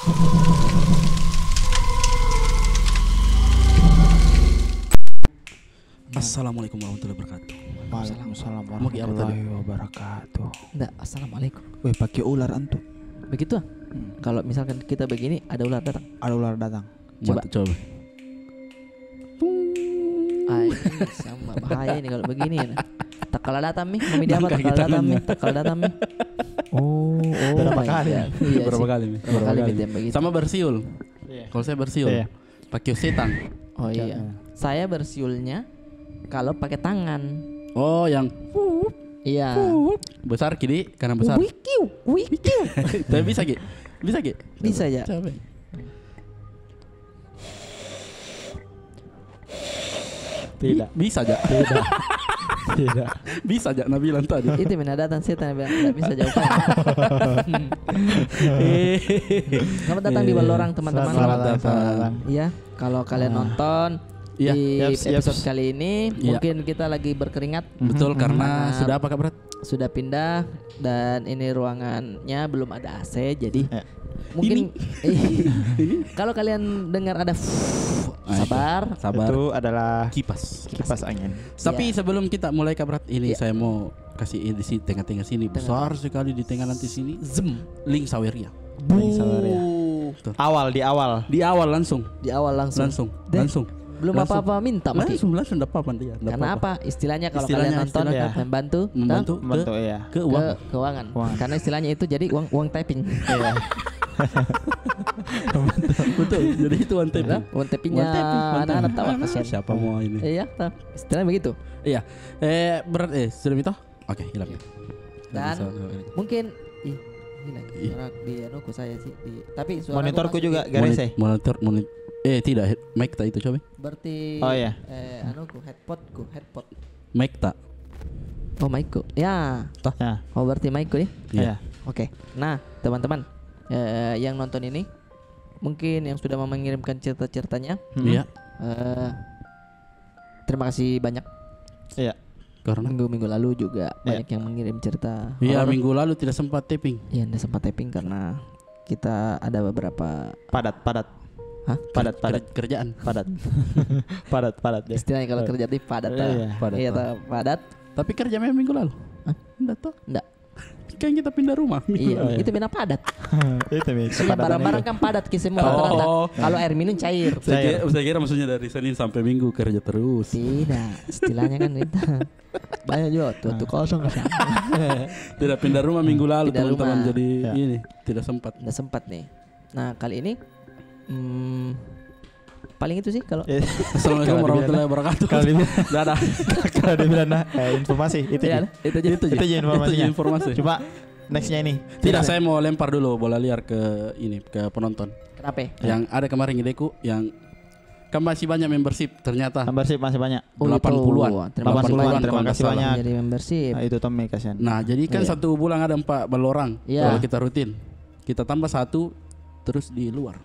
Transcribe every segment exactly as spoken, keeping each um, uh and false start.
Assalamualaikum warahmatullahi wabarakatuh. Waalaikumsalam warahmatullahi wabarakatuh. Ndak, assalamualaikum. Weh, pakai ular antum. Begitu ah? Hmm. Kalau misalkan kita begini, ada ular datang. Ada ular datang. Coba. Mantap, coba. Ai, sama bahaya ini kalau begini ya. Tak kalah datang mi, mami dia apa tak kalah datang mi, tak kalah datang mi. Oh, oh. Berapa kali? Iya, berapa kali mi? Berapa kali mi begitu? Sama bersiul. Iya. Kalau saya bersiul. Iya. Pakai setang. Oh iya. Saya bersiulnya kalau pakai tangan. Oh, yang iya. Besar kiri, kanan besar. Wikiu, wikiu. Tapi bisa ki? Bisa ki? Bisa ja. Coba. Tidak. Bisa ja. Tidak. Tidak. Bisa ja, Nabilan tadi. Itu mi na datang setan bilang, "Tidak bisa jauh." Selamat datang di Ballorang, teman-teman. Selamat datang. Iya, kalau kalian nonton di episode kali ini, mungkin kita lagi berkeringat. Betul, karena sudah apa, Kak Berat? Sudah pindah dan ini ruangannya belum ada A C, jadi mungkin kalau kalian dengar ada sabar, sabar. Itu adalah kipas, kipas angin. Tapi sebelum kita mulai, Kak Berat, ini saya mau kasih di sini, tengah-tengah sini, besar sekali di tengah nanti sini. Zem. Link Saweria. Link Saweria. Awal, di awal. Di awal langsung. Di awal langsung. Langsung. Langsung. Belum apa-apa minta maki. Langsung, langsung dapat apa dia. Karena apa? Istilahnya kalau kalian nonton, membantu, membantu, iya, ke keuangan. Karena istilahnya itu jadi uang, uang tapping. Iya. Betul. Jadi itu uang tapping. Uang tappingnya anak-anak tawa, kasihan. Siapa mau ini? Iya, istilahnya begitu. Iya. Eh, Berat, eh, sudah minta? Oke, hilang. Dan mungkin, ih, hilang suara di anuku saya sih, di, tapi suara monitorku juga garese. Monitor, monitor. Eh, tidak, mic tak itu, coba. Berarti, oh iya, eh, anuku, headpodku, headpod. Mic tak? Oh, micku. Ya. Toh. Ya. Oh, berarti micku nih? Iya. Oke. Nah, teman-teman, eh, yang nonton ini, mungkin yang sudah mengirimkan cerita-ceritanya. Iya. Eh, terima kasih banyak. Iya. Karena minggu-minggu lalu juga banyak yang mengirim cerita horor. Iya, minggu lalu tidak sempat tapping. Iya, tidak sempat tapping karena kita ada beberapa padat, padat. Hah? Padat, padat. Kerjaan. Padat. Padat, padat, ya. Istilahnya kalau kerja di padat, ah. Iya, padat. Iya, padat. Tapi kerja memang minggu lalu? Hah? Ndak tahu. Ndak. Kan kita pindah rumah. Iya, itu mi na padat. Itu mi, iya, barang-barang kan padat ki semua rata-rata. Kalau air minum cair. Saya kira, saya kira maksudnya dari Senin sampai Minggu kerja terus. Tidak, istilahnya kan itu. Banyak juga waktu, waktu kosong ke sana. Tidak, pindah rumah minggu lalu, teman-teman. Jadi ini tidak sempat. Tidak sempat nih. Nah, kali ini, hmm, paling itu sih kalau. Assalamualaikum warahmatullahi wabarakatuh. Kalau dibilang, dadah. Kalau dibilang, nah, eh, informasi, itu ji. Itu ji informasinya. Itu ji informasi. Cuma nextnya ini. Tidak, saya mau lempar dulu bola liar ke ini, ke penonton. Kenapa? Yang ada kemarin ideku, yang kan masih banyak membership ternyata. Membership masih banyak. Oh, delapan puluhan. Terima kasih banyak. Terima kasih banyak. Jadi membership. Nah, itu Tommy, kasihan. Nah, jadi kan satu bulan ada empat Ballorang. Iya. Kalau kita rutin. Kita tambah satu, terus di luar.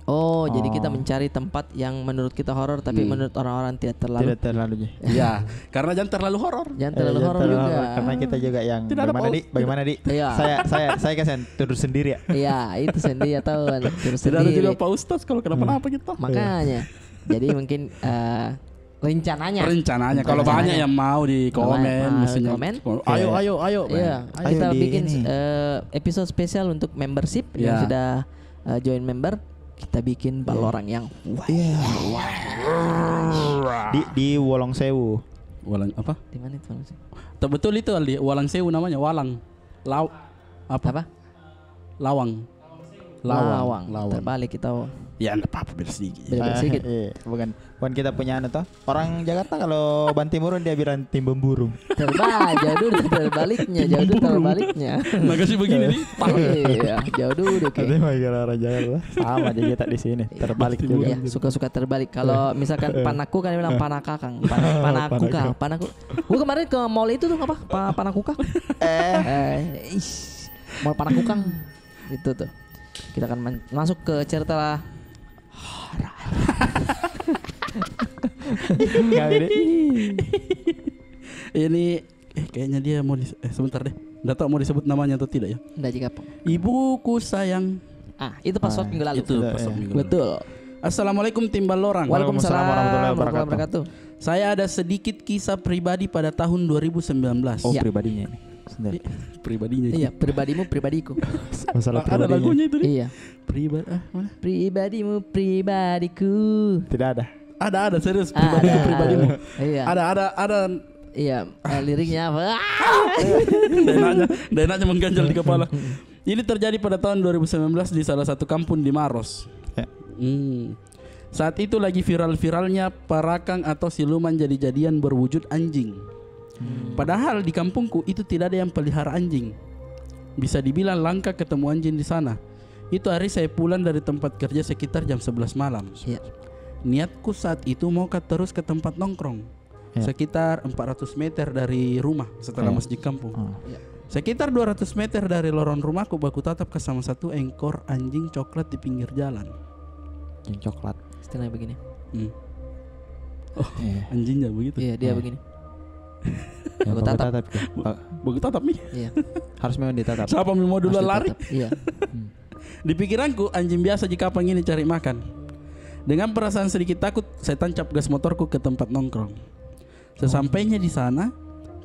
Oh, jadi kita mencari tempat yang menurut kita horor, tapi menurut orang-orang tidak terlalu. Tidak terlalu, ji. Iya, karena jangan terlalu horor. Jangan terlalu horor juga. Karena kita juga yang bagaimana, Di? Bagaimana, Di? Iya. Saya, saya, saya kasihan tidur sendiri, ya. Iya, itu sendiri, ya, tahu, tidur sendiri. Tidak ada juga Pak Ustaz kalau kenapa-napa gitu. Makanya. Jadi mungkin, eh, rencananya. Rencananya. Kalau banyak yang mau di komen, maksudnya, komen. Ayo, ayo, ayo. Iya, kita bikin, eh, episode spesial untuk membership yang sudah, eh, join member. Kita bikin Ballorang yang, wah. Iya. Di, di Wolong Sewu. Walang apa? Di mana itu Wolong Sewu? Tak betul itu, Aldi. Walang Sewu namanya, Walang. Lau-, apa? Apa? Lawang. Lawang. Lawang. Terbalik kita. Ya, ndak apa-apa, beda sedikit. Beda sedikit. Iya, bukan, bukan kita punya anu toh. Orang Jakarta kalau Bantimurung dia bilang Timbun Burung. Terbalik, jauh dulu terbaliknya, jauh dulu terbaliknya. Nah, kasih begini nih. Iya, jauh dulu, oke. Ada lagi orang Jakarta. Sama aja kita di sini. Terbalik juga. Iya, suka-suka terbalik. Kalau misalkan Panaku kan dia bilang Panakakang. Pana-, Panakuka, Panaku. Gua kemarin ke mall itu tuh apa? Pa-, Panakuka. Eh. Eh, ish. Mall Panakukang. Itu tuh. Kita akan men-, masuk ke cerita lah. Kali ini. Ini, eh, kayaknya dia mau di-, eh, sebentar deh. Nggak tahu mau disebut namanya atau tidak, ya. Nggak juga, Pak. Ibuku sayang. Ah, itu pas sholat minggu lalu. Itu pas sholat minggu lalu. Betul. Assalamualaikum, Tim Ballorang. Waalaikumsalam warahmatullahi wabarakatuh. Saya ada sedikit kisah pribadi pada tahun dua ribu sembilan belas. Oh, pribadinya ini. Sebentar. Pribadinya ini. Iya, pribadimu, pribadiku. Masalah pribadinya. Ada lagunya itu, nih. Iya. Pribadi, ah, mana? Pribadimu, pribadiku. Tidak ada. Ada, ada, serius. Pribadimu, pribadimu. Iya. Ada, ada, ada. Iya, eh, liriknya apa? Ndak enaknya, ndak enaknya mengganjal di kepala. Ini terjadi pada tahun dua ribu sembilan belas di salah satu kampung di Maros. Ya. Hmm. Saat itu lagi viral-viralnya parakang atau siluman jadi-jadian berwujud anjing. Hmm. Padahal di kampungku itu tidak ada yang pelihara anjing. Bisa dibilang langka ketemu anjing di sana. Itu hari saya pulang dari tempat kerja sekitar jam sebelas malam. Ya. Niatku saat itu mau ka terus ke tempat nongkrong. Ya. Sekitar empat ratus meter dari rumah, setelah masjid kampung. Ya. Sekitar dua ratus meter dari lorong rumahku, baku tatap ka sama satu ekor anjing coklat di pinggir jalan. Anjing coklat. Setengah begini. Hmm. Oh, iya. Anjingnya begitu? Iya, dia begini. Ya, baku tatap. Baku tatap mi? Iya. Harus memang ditatap. Siapa mi mau duluan lari? Iya. Hmm. Di pikiranku, anjing biasa ji kapang ini cari makan. Dengan perasaan sedikit takut, saya tancap gas motorku ke tempat nongkrong. Sesampainya di sana,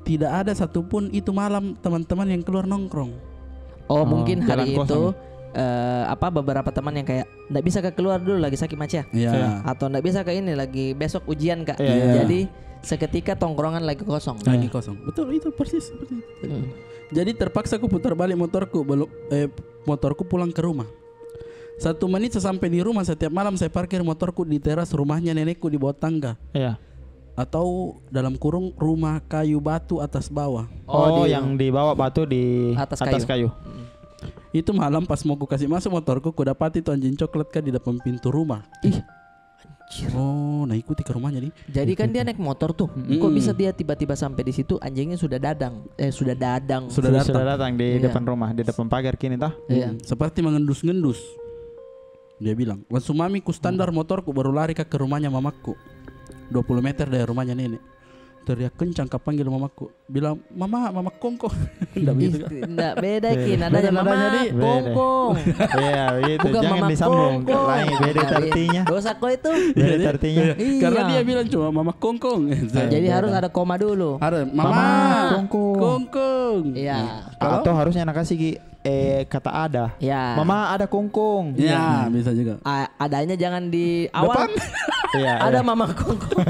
tidak ada satupun itu malam teman-teman yang keluar nongkrong. Oh, mungkin hari itu, eh, apa, beberapa teman yang kayak, "Ndak bisa ka keluar dulu, lagi sakit macia." Iya. Atau, "Ndak bisa ka ini, lagi besok ujian ka." Iya, iya. Jadi, seketika tongkrongan lagi kosong. Lagi kosong. Betul, itu persis seperti itu. Hmm. Jadi, terpaksa ku putar balik motorku, belum, eh, motorku pulang ke rumah. Satu menit sesampai di rumah, setiap malam saya parkir motorku di teras rumahnya nenekku di bawah tangga. Iya. Atau dalam kurung rumah kayu batu atas bawah. Oh, yang di bawah batu di atas kayu. Itu malam pas mau ku kasih masuk motorku, ku dapati tu anjing coklat ka di depan pintu rumah. Ih. Anjir. Oh, na ikuti ke rumahnya, di. Jadi kan dia naik motor tuh. Kok bisa dia tiba-tiba sampai di situ, anjingnya sudah dadang. Eh, sudah dadang. Sudah datang. Sudah datang di depan rumah, di depan pagar kini, toh? Iya. Hmm, seperti mengendus-ngendus. Dia bilang, langsung mami ku standar motorku, baru lari ka ke rumahnya mamakku. Dua puluh meter dari rumahnya nenek. Teriak kencang ka panggil mamakku. Bilang, "Mama, Mama Kongkong." Ndak begitu, Kak. Ndak, beda ki nadanya. Mama Kongkong. Iya, begitu. Jangan disambung. Lain, beda artinya. Dosa ko itu. Beda artinya. Iya. Karena dia bilang cuma, "Mama Kongkong." Jadi harus ada koma dulu. Harus, "Mama Kongkong." Iya. Atau harusnya na kasih ki, eh, kata ada. Ya. "Mama, ada Kongkong." Ya, bisa juga. A-, adanya jangan di awal. Depan. Iya, ada Mama Kongkong.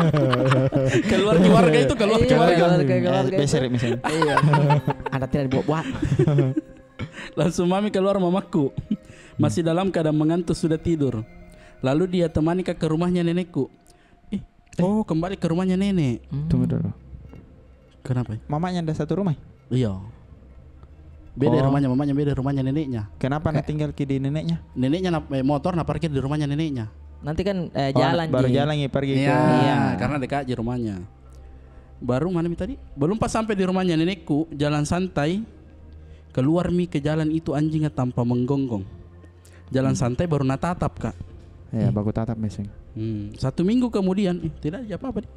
Keluar keluarga itu, keluar keluarga. Iya, keluar keluarga itu. Beser misalnya. Iya. Ada tidak dibuat-buat. Langsung mami keluar mamakku. Masih dalam keadaan mengantuk, sudah tidur. Lalu dia temani ka ke rumahnya nenekku. Ih, oh, kembali ke rumahnya nenek. Tunggu dulu. Kenapa? Mamanya ndak satu rumah? Iya. Beda rumahnya mamanya, beda rumahnya neneknya. Kenapa na tinggal ki di neneknya? Neneknya na, eh, motor na parkir di rumahnya neneknya. Nanti kan, eh, jalan baru ji. Jalan ya pergi ke. Iya, karena dekat ji rumahnya. Baru mana mi tadi? Belum pas sampai di rumahnya nenekku, jalan santai. Keluar mi ke jalan itu anjingnya tanpa menggonggong. Jalan santai baru na tatap, Kak. Iya, baku tatap meseng. Hmm, satu minggu kemudian, ih, tidak ada apa-apa, di.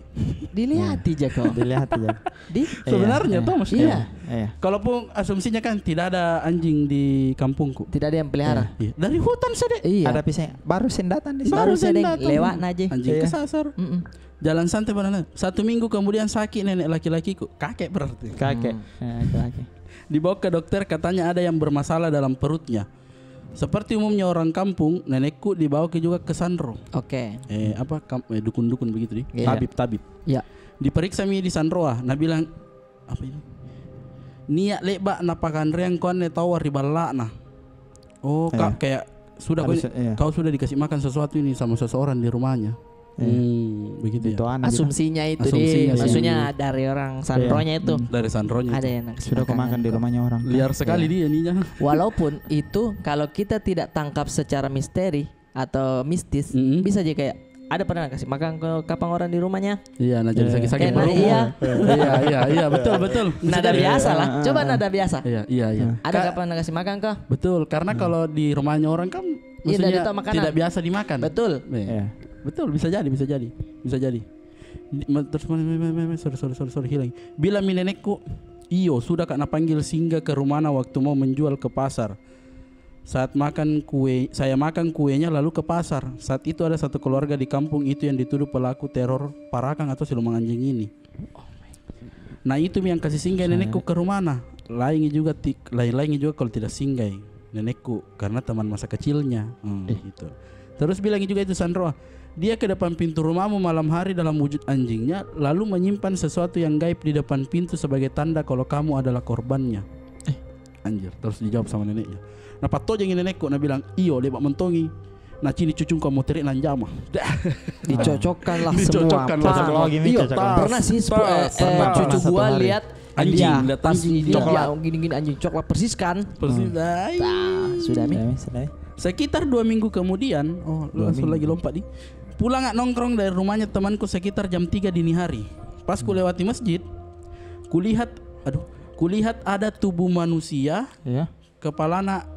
Dilihati ja kau. Dilihati ja. Di? Sebenarnya toh, maksudnya. Iya. Kalaupun asumsinya kan tidak ada anjing di kampungku. Tidak ada yang pelihara. Iya. Dari hutan saja. Iya. Ada pisang, baru seng datang di sini. Baru seng datang. Lewat na ji. Anjing kesasar. Jalan santai baru na. Satu minggu kemudian sakit nenek laki-lakiku. Kakek berarti. Kakek. Ya, laki-laki. Dibawa ke dokter, katanya ada yang bermasalah dalam perutnya. Seperti umumnya orang kampung, nenekku dibawa ke juga ke sanro. Oke. Eh, apa, kam-, eh, dukun-dukun begitu, di. Iya. Tabib, tabib. Iya. Diperiksa mi di sanro, ah. Na bilang, apa ini? Niat le'ba na pakanreang ko anne tawwa ri balla'na. Oh, kayak sudah kau, kau sudah dikasih makan sesuatu ini sama seseorang di rumahnya. Hmm, begitu ya. Asumsinya itu, di, maksudnya dari orang sanronya itu. Dari sanronya itu. Ada yang sudah kau makan di rumahnya orang. Liar sekali dia ininya. Walaupun itu, kalau kita tidak tangkap secara misteri atau mistis, bisa aja kayak, ada pernah kasih makan ke kapang orang di rumahnya. Iya, na jadi sakit-sakit perut. Iya. Iya, iya, iya, betul, betul. Nada biasa lah. Coba nada biasa. Iya, iya, iya. Ada kapang na kasih makan kah? Betul, karena kalau di rumahnya orang kan, maksudnya tidak biasa dimakan. Betul. Iya. Betul, bisa jadi, bisa jadi. Bisa jadi. Terus, sorry, sorry, sorry, sorry, hilang. Bilang mi nenekku, iyo, sudah ka na panggil singgah ke rumahna waktu mau menjual ke pasar. Saat makan kue, saya makan kuenya lalu ke pasar. Saat itu ada satu keluarga di kampung itu yang dituduh pelaku teror parakang atau siluman anjing ini. Nah, itu mi yang kasih singgah nenekku ke rumahna. Lainnya juga ti-, lain-lainnya juga kalau tidak singgah nenekku karena teman masa kecilnya. Hmm, gitu. Terus bilang juga itu Sandro, dia ke depan pintu rumahmu malam hari dalam wujud anjingnya, lalu menyimpan sesuatu yang gaib di depan pintu sebagai tanda kalau kamu adalah korbannya. Anjir, terus dijawab sama neneknya. Na patto jengi nenekku, na bilang, "Iyo, lebak mentongi." Na cini cucungku mau terik nan jama. Dah. Dicocokkanlah semua. Dicocokkanlah semua. Iyo, pernah sih, eh, cucu gua lihat anjing, lihat anjing, coklat. Gini-gini anjing coklat persis kan? Persis. Sudah mi. Sekitar dua minggu kemudian, oh, langsung lagi lompat di. Pulang nongkrong dari rumahnya temanku sekitar jam tiga dini hari. Pas ku lewati masjid, kulihat, aduh, kulihat ada tubuh manusia, kepalana,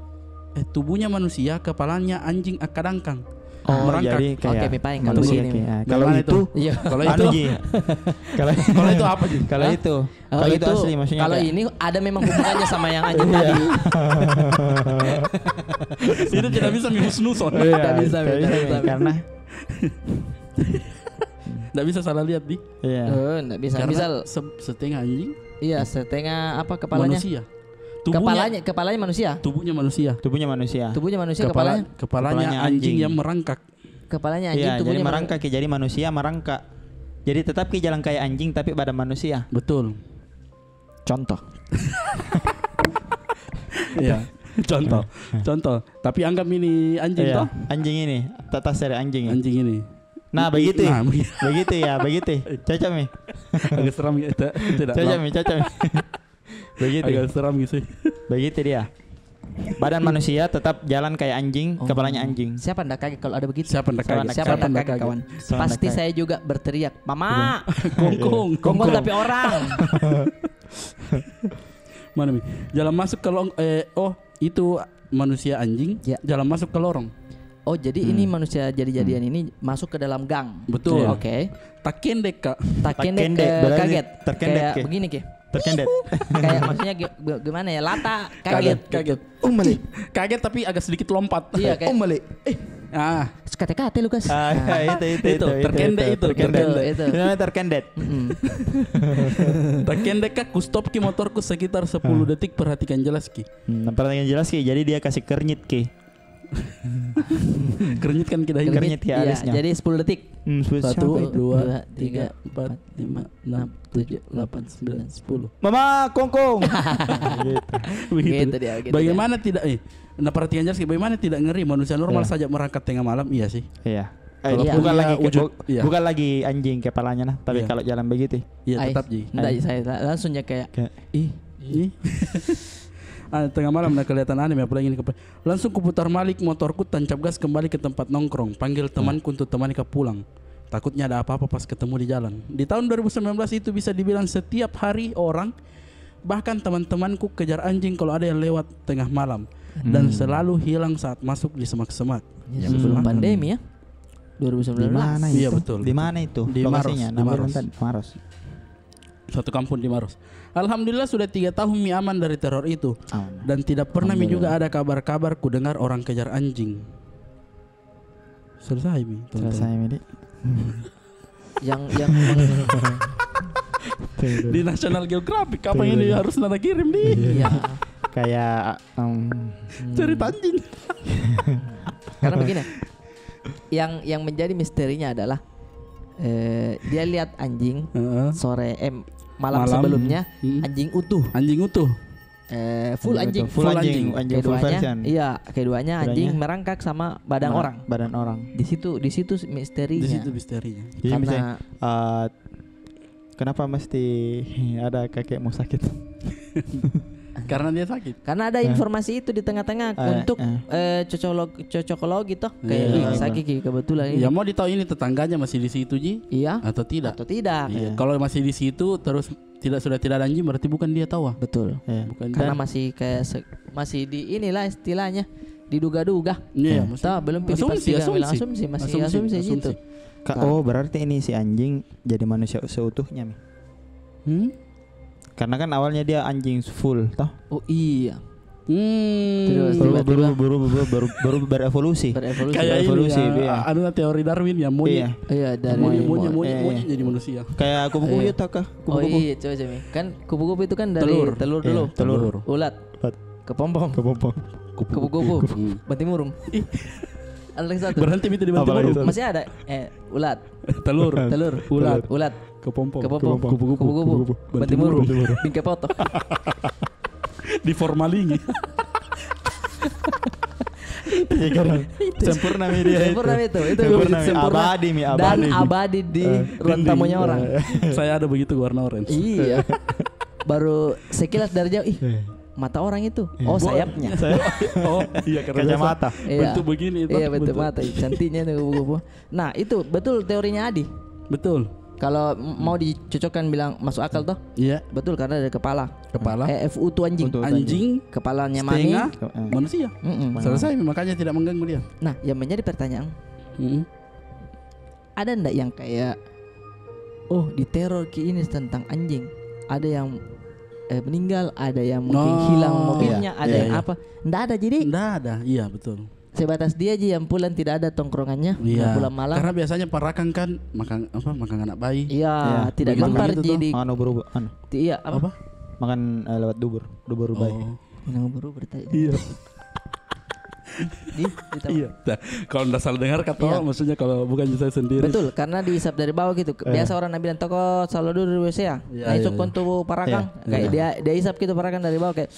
eh, tubuhnya manusia, kepalanya anjing akadangkang. Oh, merangkak. Jadi kayak manusia kayak, ah, kalau itu, kalau itu, kalau itu apa, Ji? Kalau itu, kalau itu asli, maksudnya kalau ini ada memang hubungannya sama yang anjing tadi. Itu tidak bisa mi husnuzon. Tidak bisa, tidak bisa. Karena tidak bisa salah lihat, Di. Iya. Eh, nggak bisa. Karena misal setengah anjing. Iya, setengah apa kepalanya? Manusia. Kepalanya, kepalanya manusia. Tubuhnya manusia. Tubuhnya manusia. Tubuhnya manusia, kepalanya anjing yang merangkak. Kepalanya anjing, tubuhnya merangkak, jadi manusia merangkak. Jadi tetap ki jalan kayak anjing tapi badan manusia. Betul. Contoh. Iya. Contoh. Contoh. Tapi anggap ini anjing toh? Anjing ini. Tata seri anjing ini. Anjing ini. Nah, begitu. Begitu ya, begitu. Cocok mi. Agak seram gitu. Cocok mi, cocok mi. Begitu. Agak seram gitu sih. Begitu dia. Badan manusia tetap jalan kayak anjing, kepalanya anjing. Siapa ndak kaget kalau ada begitu? Siapa ndak kaget? Siapa ndak kaget, kawan? Pasti saya juga berteriak, "Mama!" Kongkong. Kongkong tapi orang. Mana mi? Jalan masuk ke lorong, eh, oh, itu manusia anjing, jalan masuk ke lorong. Oh, jadi ini manusia jadi-jadian ini masuk ke dalam gang. Betul. Oke. Takendek, Kak. Takendek, kaget. Terkendek. Kayak begini ki. Terkendek. Kayak maksudnya gimana ya? Lata, kaget. Kaget. Umale. Kaget tapi agak sedikit lompat. Iya, kayak umale. Eh. Ah. Kate-kate, Lukas. Ah, itu, itu, itu, terkendek itu, terkendek. Itu namanya terkendek. Terkendek, Kak, ku stop ki motorku sekitar sepuluh detik, perhatikan jelas ki. Hmm, perhatikan jelas ki. Jadi dia kasih kernyit ki. Kernyit kan kita ini. Kernyit ki alisnya. Jadi sepuluh detik. Hmm, sepuluh. Satu, dua, tiga, empat, lima, enam, tujuh, delapan, sembilan, sepuluh. Mama, kongkong. Begitu. Begitu dia, begitu dia. Bagaimana tidak, eh, nah, perhatikan jelas ki, bagaimana tidak ngeri, manusia normal saja merangkak tengah malam, iya sih. Iya. Bukan lagi anjing kepalanya nah, tapi kalau jalan begitu. Iya, tetap ji. Ndak ji, saya langsung ja kayak, ih. Ih. Ah, tengah malam nah kelihatan aneh, apalagi ini. Langsung kuputar malik motorku, tancap gas kembali ke tempat nongkrong. Panggil temanku untuk temani ka pulang. Takutnya ada apa-apa pas ketemu di jalan. Di tahun dua ribu sembilan belas itu bisa dibilang setiap hari orang, bahkan teman-temanku kejar anjing kalau ada yang lewat tengah malam. Dan selalu hilang saat masuk di semak-semak. Ya, sebelum pandemi ya. Dua ribu sembilan belas. Di mana itu? Iya, betul. Di mana itu? Di Maros. Lokasinya? Di Maros. Satu kampung di Maros. Alhamdulillah, sudah tiga tahun mi aman dari teror itu. Dan tidak pernah mi juga ada kabar-kabar ku dengar orang kejar anjing. Selesai mi, teman-teman. Selesai mi, Dik. Yang, yang di National Geographic, kapan ini harus nana kirim, Dik? Iya. Kayak, em, cerita anjing. Karena begini, yang, yang menjadi misterinya adalah, eh, dia lihat anjing sore, eh, malam sebelumnya, anjing utuh. Anjing utuh. Eh, full anjing. Full anjing, full version. Iya, keduanya anjing merangkak sama badan orang. Badan orang. Di situ, di situ misterinya. Di situ misterinya. Jadi misalnya, eh, kenapa mesti ada kakekmu sakit? Karena dia sakit. Karena ada informasi itu di tengah-tengah untuk, eh, cocokologi toh. Kayak, "Ih, sakit ki kebetulan ini." Ya, mau ditahu ini tetangganya masih di situ ji? Iya. Atau tidak? Atau tidak. Iya. Kalau masih di situ terus tidak, sudah tidak ada anjing, berarti bukan dia tahu. Betul. Iya. Karena masih kayak, masih di inilah istilahnya, diduga-duga. Iya, maksudnya. Belum asumsi, asumsi, masih asumsi gitu. Oh, berarti ini si anjing jadi manusia seutuhnya mi. Hmm? Karena kan awalnya dia anjing full toh. Oh iya. Hmm. Terus tiba-tiba berubah, berubah, berubah, berubah, berevolusi. Berevolusi. Kayak ini, evolusi, ya, iya. Anu, teori Darwin, ya, monyet. Iya. Iya, dari monyet, monyet, monyet, iya, monyet jadi manusia. Kayak kupu-kupu itu, Kak. Oh, kupu-kupu. Iya, coba, coba. Kan kupu-kupu itu kan dari telur. Telur dulu. Iya, telur. Telur. Ulat. Ulat. Kepompong. Kepompong. Kupu-kupu. Kupu-kupu. Hmm. Bantimurung. Ih. Ada lagi satu. Berhenti itu di Bantimurung. Apa lagi satu? Masih ada. Eh, ulat. Telur. Telur. Ulat. Ulat. Kepompong. Kepompong. Kepompong. Kupu-kupu. Kupu-kupu. Kupu-kupu. Bantimurung. Bantimurung. Bingkai poto. Diformalingi. Iya, kan? Sempurna mi dia itu. Sempurna mi itu. Itu sempurna mi. Sempurna. Abadi mi, abadi mi. Dan abadi di ruang tamunya orang. Eh. Saya ada begitu, warna orange. Iya. Baru sekilas dari jauh, ih, mata orang itu. Iya. Oh, sayapnya. Sayap. Oh, iya, karena kacamata. Iya. Bentuk begini itu. Iya, bentuk mata. Cantiknya itu kupu-kupu. Nah, itu betul teorinya Adi. Betul. Kalau m-, mau dicocokkan bilang masuk akal toh? Iya. Betul, karena dari kepala. Kepala. Eh, F U tuh anjing. Utu, utu anjing. Anjing. Kepalanya mami. Setengah manusia. Mm-mm. Selesai, makanya tidak mengganggu dia. Nah, yang menjadi pertanyaan, mm-mm, ada ndak yang kayak, oh, diteror ki ini tentang anjing? Ada yang, eh, meninggal, ada yang mungkin hilang mobilnya, ada yang apa? Ndak ada, jadi. Ndak ada, iya, betul. Sebatas dia ji yang pulang tidak ada tongkrongannya, nggak pulang malam. Iya. Karena biasanya parakang kan makan, apa, makan anak bayi. Iya, tidak gempar jadi. Makan ubur-ubur, anu. Ti-, iya, apa? Apa? Makan, eh, lewat dubur, dubur bayi. Oh. Makan ubur-ubur tadi. Iya. Di, di tahu. Iya. Nah, kalau ndak salah dengar, kata, maksudnya kalau bukan saya sendiri. Betul, karena dihisap dari bawah gitu. Biasa orang na bilang, "Toko selalu duduk di W C ya." Iya, iya, iya. Nah, itu kontu parakang. Iya. Kayak dia, dia hisap gitu parakang dari bawah kayak,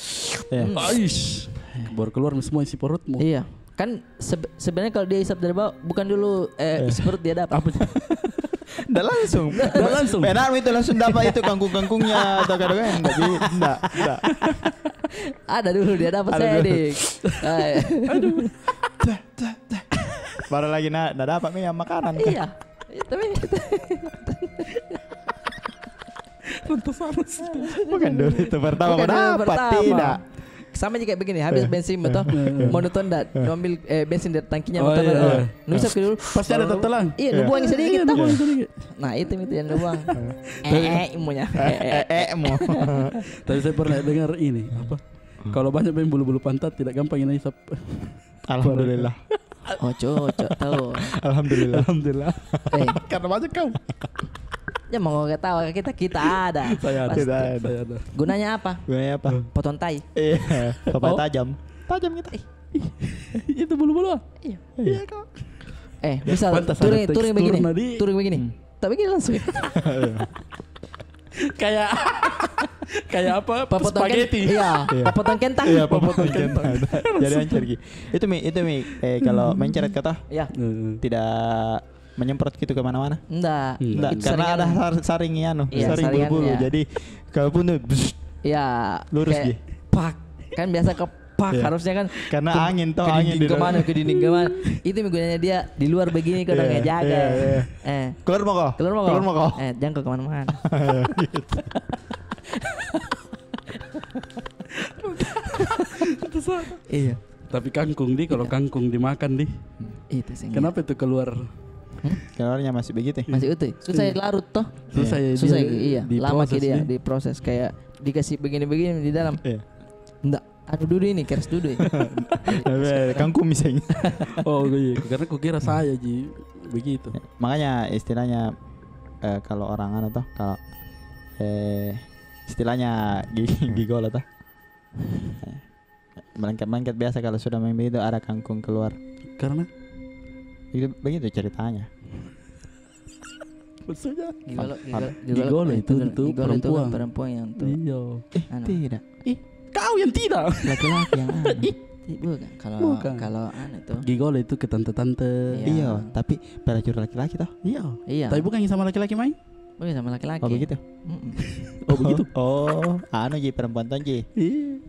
iya. Hmm. Ais. Baru keluar semua isi perutmu. Iya. Kan sebe-, sebenarnya kalau dia hisap dari bawah, bukan dulu, eh, isi perut dia dapat. Apa sih? Ndak langsung. Ndak langsung. Benar itu langsung dapat itu kangkung-kangkungnya atau kadang kan? Ndak, ndak, ndak. Ada dulu dia dapat. Ada dulu. Saya, dik. Ay. Aduh. Dah, dah, dah. Baru lagi na, na dapat mi yang makanan kah? Iya. Itu mi. Bukan dulu itu pertama. Bukan dulu dapat, pertama. Tidak. Sama ji kayak begini, habis bensin motor. Mau nonton dah, ambil, eh, bensin dari tangkinya motor. Oh, iya, iya. Nusap ke dulu. Pasti ada tertelan. Iya, nubuang sedikit, iya, toh. Nubuang sedikit. Nah, itu, itu yang nubuang. Eh, eh, imunya. Eh, eh, eh, mau. Tapi saya pernah dengar ini, apa? Kalau banyak main bulu-bulu pantat, tidak gampang ini hisap. Alhamdulillah. Oh, cocok, tahu. Alhamdulillah. Alhamdulillah. Eh. Karena banyak kau. Ya, mau ketawa kita, kita ada. Saya ada. Pasti. Kita ada. Saya ada. Gunanya apa? Gunanya apa? Potong tai. Iya. Supaya tajam. Tajam kita. Eh. Itu bulu-bulu. Iya. Iya, kok. Eh, misal touring, touring begini. Touring begini. Hmm. Tak begini langsung. Kayak, kayak apa? Papotong ken-, spaghetti. Iya, papotong kentang. Iya, papotong kentang. Jadi mencret ki. Itu mi, itu mi, eh, kalau mencret kata, iya, tidak menyemprot gitu ke mana-mana. Ndak. Ndak, itu karena ada sar-, saring, anu, iya, saring bulu-bulu. Saringannya. Jadi, kalaupun tuh, bsst, iya, lurus kayak ji. Pak. Kan biasa ke Pak, iya, harusnya kan karena ke-, angin toh, ke angin dinding di kemana, ke dinding kemana. Itu mi gunanya dia di luar begini, kau udah ngejaga. Iya, iya. Eh. Keluar mau kau? Keluar mau kau? Keluar mau kau? Eh, jangan kau kemana-mana. Gitu. Iya. Tapi kangkung di, kalau kangkung dimakan di. Itu sih. Kenapa itu keluar? Hmm? Keluarnya masih begitu. Masih utuh. Susah larut toh. Susah ya, susah, iya. Lama ki dia diproses, kayak dikasih begini-begini di dalam. Iya. Ndak. Anu dulu ini, keras dulu ini. Kangkung misalnya. Oh, iya. Karena kukira saya ji begitu. Makanya istilahnya, eh, kalau orang anu toh, kalau, eh, istilahnya gi-, gigolo toh. Melengket-melengket biasa kalau sudah main begitu, ada kangkung keluar. Karena? Begitu, begitu ceritanya. Maksudnya? Gigolo, gigolo, gigolo itu untuk perempuan. Gigolo itu kan perempuan yang tuh. Iya. Eh, anu. Tidak. Ih, kau yang tidak. Laki-laki yang anu. Ih. Bukan. Kalau, bukan, kalau anu tuh. Gigolo itu ke tante-tante. Iya. Iya, tapi pelacur laki-laki toh. Iya. Iya. Tapi bukan sama laki-laki main? Bukan sama laki-laki. Oh, begitu? Mm-mm. Oh, begitu? Oh, anu ji, perempuan tuh ji. Iya.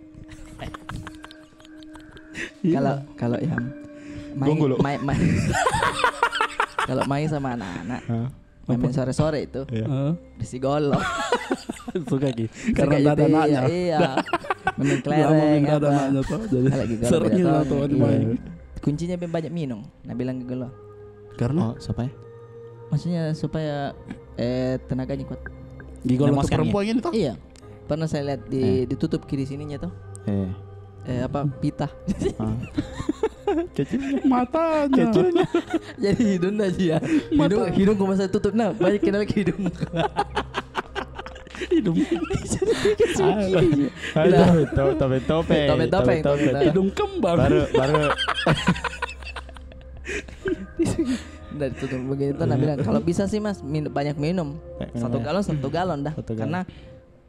Iya. Kalau, kalau yang main, main, main. Kalau main sama anak-anak, hah? Main-main sore-sore itu. Iya. Heeh. Di Sigolo. Suka ki. Karena ndak ada anaknya. Iya. Main kelereng, apa. Lama ndak ada anaknya toh, jadi seringnya sama teman main. Iya. Kuncinya banyak minum, na bilang gigolo. Karena? Oh, supaya? Maksudnya supaya, eh, tenaganya kuat. Gigolo untuk perempuan ini toh? Iya. Pernah saya lihat di, ditutup ki di sininya toh. Eh. eh, apa, pita. Ah. Kecilnya. Matanya. Kecilnya. Jadi hidungnya aja ya. Hidung, hidung kalau masa tutup, nah, banyak kenapa ke hidung. Hidung. Aduh, to-, topeng-topeng, topeng-topeng. Hidung kembang. Baru, baru. Dari tutup begitu, nah, bilang, "Kalau bisa sih, Mas, min-, banyak minum. Satu galon, satu galon dah." Satu galon. Karena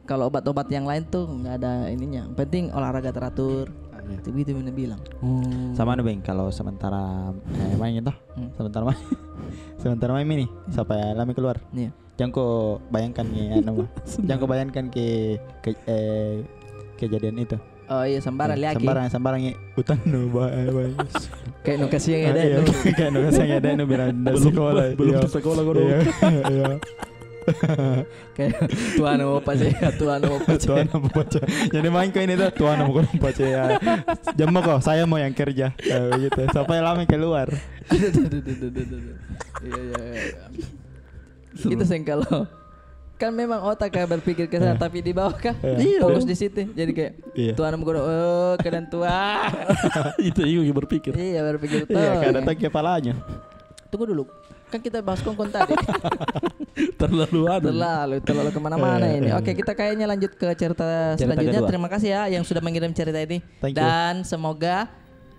kalau obat-obat yang lain tuh nggak ada ininya. Yang penting olahraga teratur. Ah, iya. Itu begitu Mina bilang. Oh. Sama anu, Beng, kalau sementara, eh, main itu, sementara main, sementara main ini, sampai lama keluar. Iya. Jangan kau bayangkan ni, anu, mah. Jangan kau bayangkan ke, ke, eh, kejadian itu. Oh iya, sembarang lihat ki. Sembarang, sembarang ni. Utang nu, ba-, eh, ba-, kayak nu kasihan ya, Dek, nu. Kayak nu kasihan ya, Dek, nu bilang dari sekolah. Belum, belum sekolah, kau. Iya, iya. Kayak, "Tuan, apa sih? Tuan, apa sih?" Tuan, apa sih? Jadi main kau ini tuh, "Tuan, apa kau apa sih?" Ya. Jam kau, saya mau yang kerja. Ya, begitu. Sampai lama keluar. Iya, iya, iya. Itu seng kalau kan memang otak kayak berpikir ke sana, tapi di bawah kah? Iya. Fokus di situ. Jadi kayak, "Tuan, apa kau, oh, keadaan tua." Itu juga berpikir. Iya, berpikir tuh. Iya, kayak datang kepalanya. Tunggu dulu. Kan kita bahas kongkong tadi. Terlalu anu. Terlalu, terlalu kemana-mana ini. Oke, kita kayaknya lanjut ke cerita selanjutnya. Terima kasih ya yang sudah mengirim cerita ini. Thank you. Dan semoga,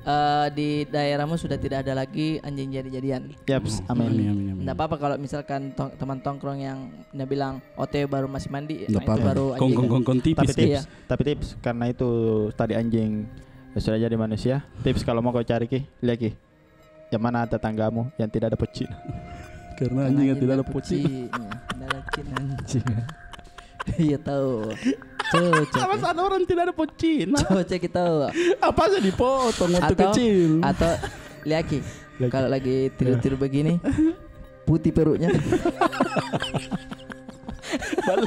eh, di daerahmu sudah tidak ada lagi anjing jadi-jadian. Yaps, amin. Amin, amin, amin. Nggak apa-apa kalau misalkan tong-, teman tongkrong yang dia bilang, "O T W baru masih mandi," nah, itu baru anjing. Kongkong-kongkong tipis. Tapi tips, tapi tips, karena itu tadi anjing sudah jadi manusia. Tips kalau mau kau cari ki, lihat ki. Yang mana tetanggamu yang tidak ada pocina? Karena anjing yang tidak ada pocina. Tidak ada pocina, anjing. Iya, tahu. Cocok. Apa salah orang tidak ada pocina? Cocok kita. Apa aja dipotong waktu kecil? Atau lihat ki, kalau lagi tidur-tidur begini, putih perutnya. Bal-,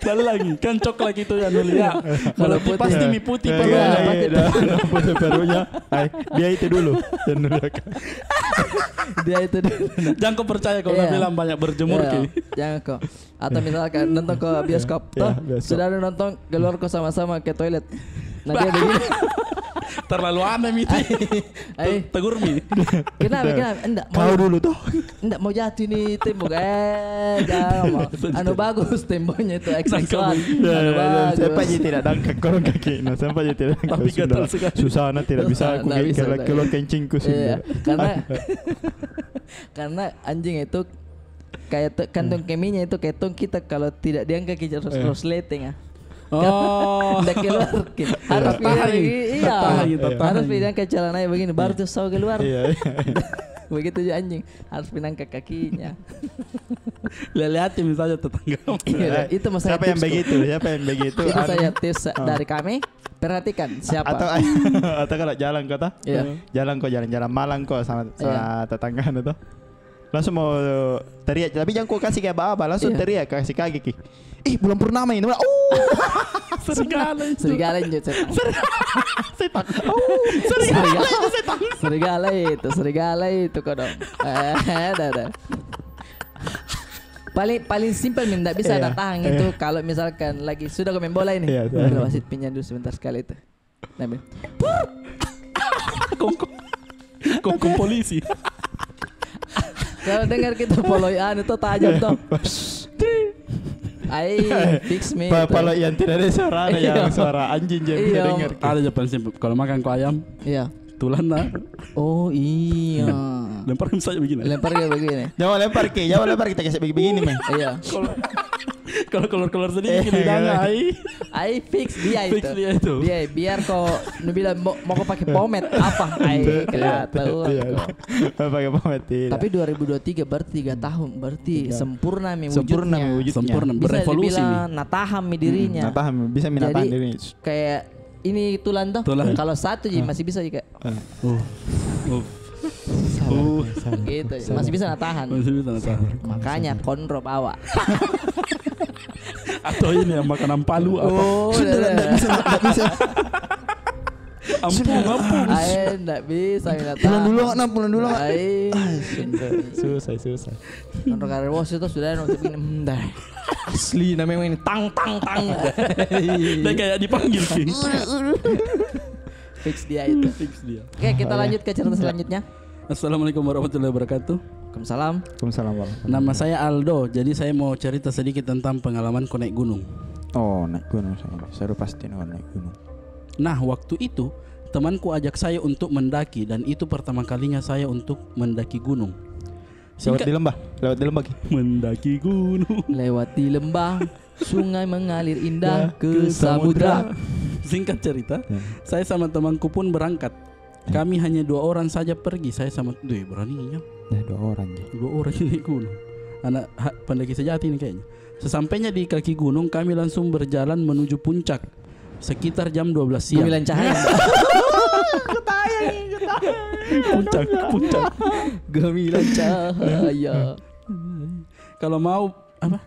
balang, kan coklat itu yang dulu ya. Kalau putih, pasti mi putih perutnya. Iya, iya, pasti dah, putih perutnya. Hai, dia itu dulu. Yang dulu ya, kan. Dia itu dulu. Jangan kau percaya kalau dia bilang banyak berjemur ki. Jangan kau. Atau misalkan nonton ke bioskop, toh, sudah ada nonton, keluar kau sama-sama ke toilet. Nah, dia begini. Terlalu aneh mi itu. Ai. Tegur mi. Kenapa, kenapa? Enggak mau. Kau dulu, toh. Enggak mau jatuh ni tembok. Eh, jangan mau. Anu bagus temboknya itu, aksesoris. Anu bagus. Sempat je tidak dangkak korong kaki. Nah, sempat je tidak dangkak. Tapi gatal sekali. Susah, nah, tidak bisa aku keluar kencingku sini. Iya, karena karena anjing itu kayak kantong keminya itu, kayak tong kita kalau tidak diangkat ki, harus, harus leteng, ah. Oh. Ndak keluar ki. Harus pindah lagi, iya. Harus pindah ke celananya begini, baru tuh sau keluar. Iya, iya. Begitu juga anjing, harus pindah ke kakinya. Lihat-lihat misalnya tetangga. Iya, itu masalah. Siapa yang begitu? Siapa yang begitu? Itu saya tips dari kami. Perhatikan siapa. Atau, atau kalau jalan kau, toh? Iya. Jalan kau, jalan-jalan malam kau sama, sama tetangga, toh. Langsung mau teriak, tapi jangan kau kasih kayak apa-apa, langsung teriak, kasih kaget ki. "Ih, bulan purnama ini." Oh! Serigala itu. Serigala itu, setan. Setan. Oh, serigala itu, setan. Serigala itu, serigala itu kodong. Eh, dah, dah. Paling, paling simpel mi ndak bisa ndak tahan itu kalau misalkan lagi sudah kau main bola ini. Iya, wasit pinjam dulu sebentar sekali itu. Nah, mi. Kongkong. Kongkong polisi. Kalau dengar kita poloi anu tuh tajam tuh. Ai, fix mi itu. Poloi yang tidak ada suara, ada yang suara anjing je bisa dengar. Ada je paling simpel. Kalau makan kau ayam, iya. Tulang, nah. Oh, iya. Lempar saja begini. Lempar kayak begini. Jangan lempar ki, jangan lempar, kita kasih begini, begini, meh. Iya. Kalau, kalau keluar-keluar sedikit lidahnya, ai. Ai, fix dia itu. Fix dia itu. Dia, biar kau, nu bilang, "Mau, mau kau pakai pomade apa?" Ai, kelihatan. Iya. Mau pakai pomade, tidak. Tapi dua ribu dua tiga berarti tiga tahun, berarti sempurna mi wujudnya. Sempurna mi wujudnya. Sempurna, berevolusi mi. Bisa dibilang natahan mi dirinya. Natahan, bisa mi natahan diri. Kayak ini tulang tuh. Tulang. Kalau satu ji masih bisa juga. Uh. Uh. Gitu, masih bisa natahan. Masih bisa natahan. Makanya konro bawa. Atau ini yang makanan Palu apa? Oh, sudah, ndak bisa, ndak bisa. Ampun, ampun. Ai, ndak bisa mi natahan. Pulang dulu, nak, pulang dulu, nak. Ai. Ai, sudah. Susah, susah. Konro karewos itu sudah, nonton begini, hmm, dah. Asli, namanya ini tang, tang, tang. Dan kayak dipanggil ki. Fix dia itu. Fix dia. Oke, kita lanjut ke cerita selanjutnya. Assalamualaikum warahmatullahi wabarakatuh. Waalaikumsalam. Waalaikumsalam warahmatullahi wabarakatuh. Nama saya Aldo. Jadi saya mau cerita sedikit tentang pengalamanku naik gunung. Oh, naik gunung saya. Seru pasti naik gunung. Nah, waktu itu temanku ajak saya untuk mendaki dan itu pertama kalinya saya untuk mendaki gunung. Lewat di lembah, lewat di lembah ki. Mendaki gunung. Lewat di lembah, sungai mengalir indah ke samudra. Singkat cerita, saya sama temanku pun berangkat. Kami hanya dua orang saja pergi, saya sama, duh, beraninya. Dua orang je. Dua orang naik gunung. Anak pendaki sejati ini kayaknya. Sesampainya di kaki gunung, kami langsung berjalan menuju puncak. Sekitar jam dua belas siang. Gemilang cahaya. Puncak, puncak. Gemilang cahaya. Kalau mau, apa?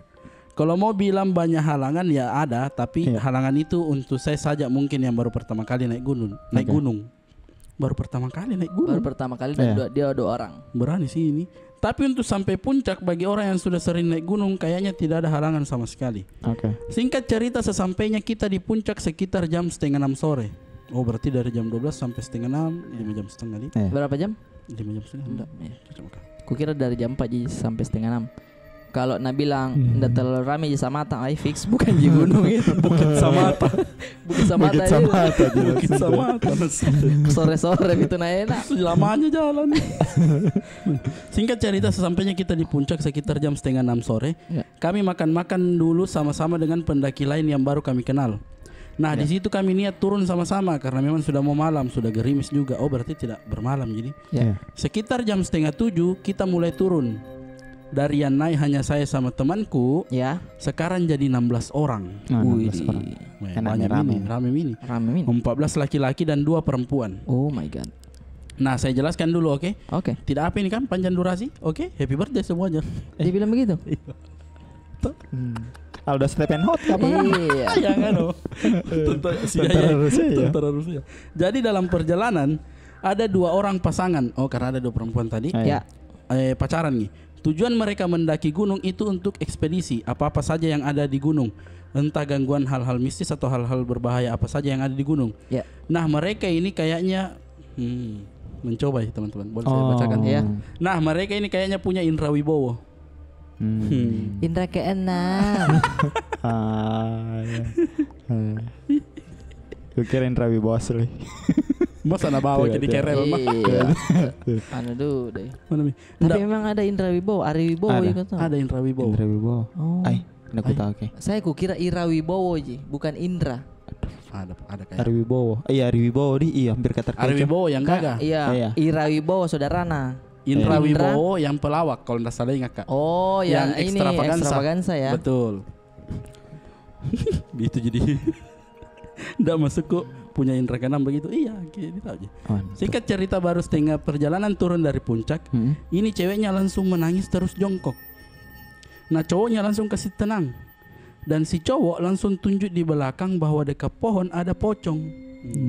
Kalau mau bilang banyak halangan, ya ada, tapi halangan itu untuk saya saja mungkin yang baru pertama kali naik gunung, naik gunung. Baru pertama kali naik gunung. Baru pertama kali dan dua, dia dua orang. Berani sih ini. Tapi untuk sampai puncak, bagi orang yang sudah sering naik gunung, kayaknya tidak ada halangan sama sekali. Oke. Singkat cerita, sesampainya kita di puncak sekitar jam setengah enam sore. Oh, berarti dari jam dua belas sampai setengah enam, lima jam setengah di. Berapa jam? Lima jam setengah, enggak. Cocok, oke. Kukira dari jam empat ji sampai setengah enam. Kalau na bilang ndak terlalu rame ji Samata, ai fix bukan ji gunung itu. Bukit Samata. Bukit Samata. Bukit Samata. Sore-sore itu na enak. Lamanya jalan. Singkat cerita, sesampainya kita di puncak sekitar jam setengah enam sore, kami makan-makan dulu sama-sama dengan pendaki lain yang baru kami kenal. Nah, di situ kami niat turun sama-sama karena memang sudah mau malam, sudah gerimis juga. Oh, berarti tidak bermalam jadi. Sekitar jam setengah tujuh kita mulai turun. Dari yang naik hanya saya sama temanku, sekarang jadi enam belas orang. Wih, banyak ini, rame ini. Rame ini. Empat belas laki-laki dan dua perempuan. Oh my God. Nah, saya jelaskan dulu, oke? Oke. Tidak apa ini kan, panjang durasi, oke? Happy birthday semuanya. Dia bilang begitu? Iya. Aldo Stephen Hot apa? Iya. Yang anu. Tentara, tentara Rusia, ya? Tentara Rusia. Jadi dalam perjalanan ada dua orang pasangan. Oh, karena ada dua perempuan tadi. Ya. Eh, pacaran nih. Tujuan mereka mendaki gunung itu untuk ekspedisi, apa-apa saja yang ada di gunung. Entah gangguan hal-hal mistis atau hal-hal berbahaya apa saja yang ada di gunung. Ya. Nah, mereka ini kayaknya, hmm, mencoba ya, teman-teman. Boleh saya bacakan? Ya. Nah, mereka ini kayaknya punya indra wibowo. Indra keenam. Ah, ya. Kukira indra wibowo asli. Masa na bawa jadi kerel mah? Iya. Anu dulu deh. Mana mi? Tapi memang ada indra wibowo, ari wibowo juga tuh. Ada indra wibowo. Indra wibowo. Oh. Ai, ndak kutahu, oke. Saya kukira ira wibowo ji, bukan indra. Ada, ada kayak. Ari wibowo. Iya, ari wibowo di, iya, hampir kata. Ari wibowo yang gagah. Iya. Ira wibowo saudarana. Indra wibowo yang pelawak, kalau ndak salah ingat, Kak. Oh, yang ini, ekstravagansa. Ekstravagansa, ya. Betul. Itu jadi. Ndak masuk kok punya indra keenam begitu. Iya, kita tahu aja. Singkat cerita, baru setengah perjalanan turun dari puncak, ini ceweknya langsung menangis terus jongkok. Nah, cowoknya langsung kasih tenang. Dan si cowok langsung tunjuk di belakang bahwa dekat pohon ada pocong.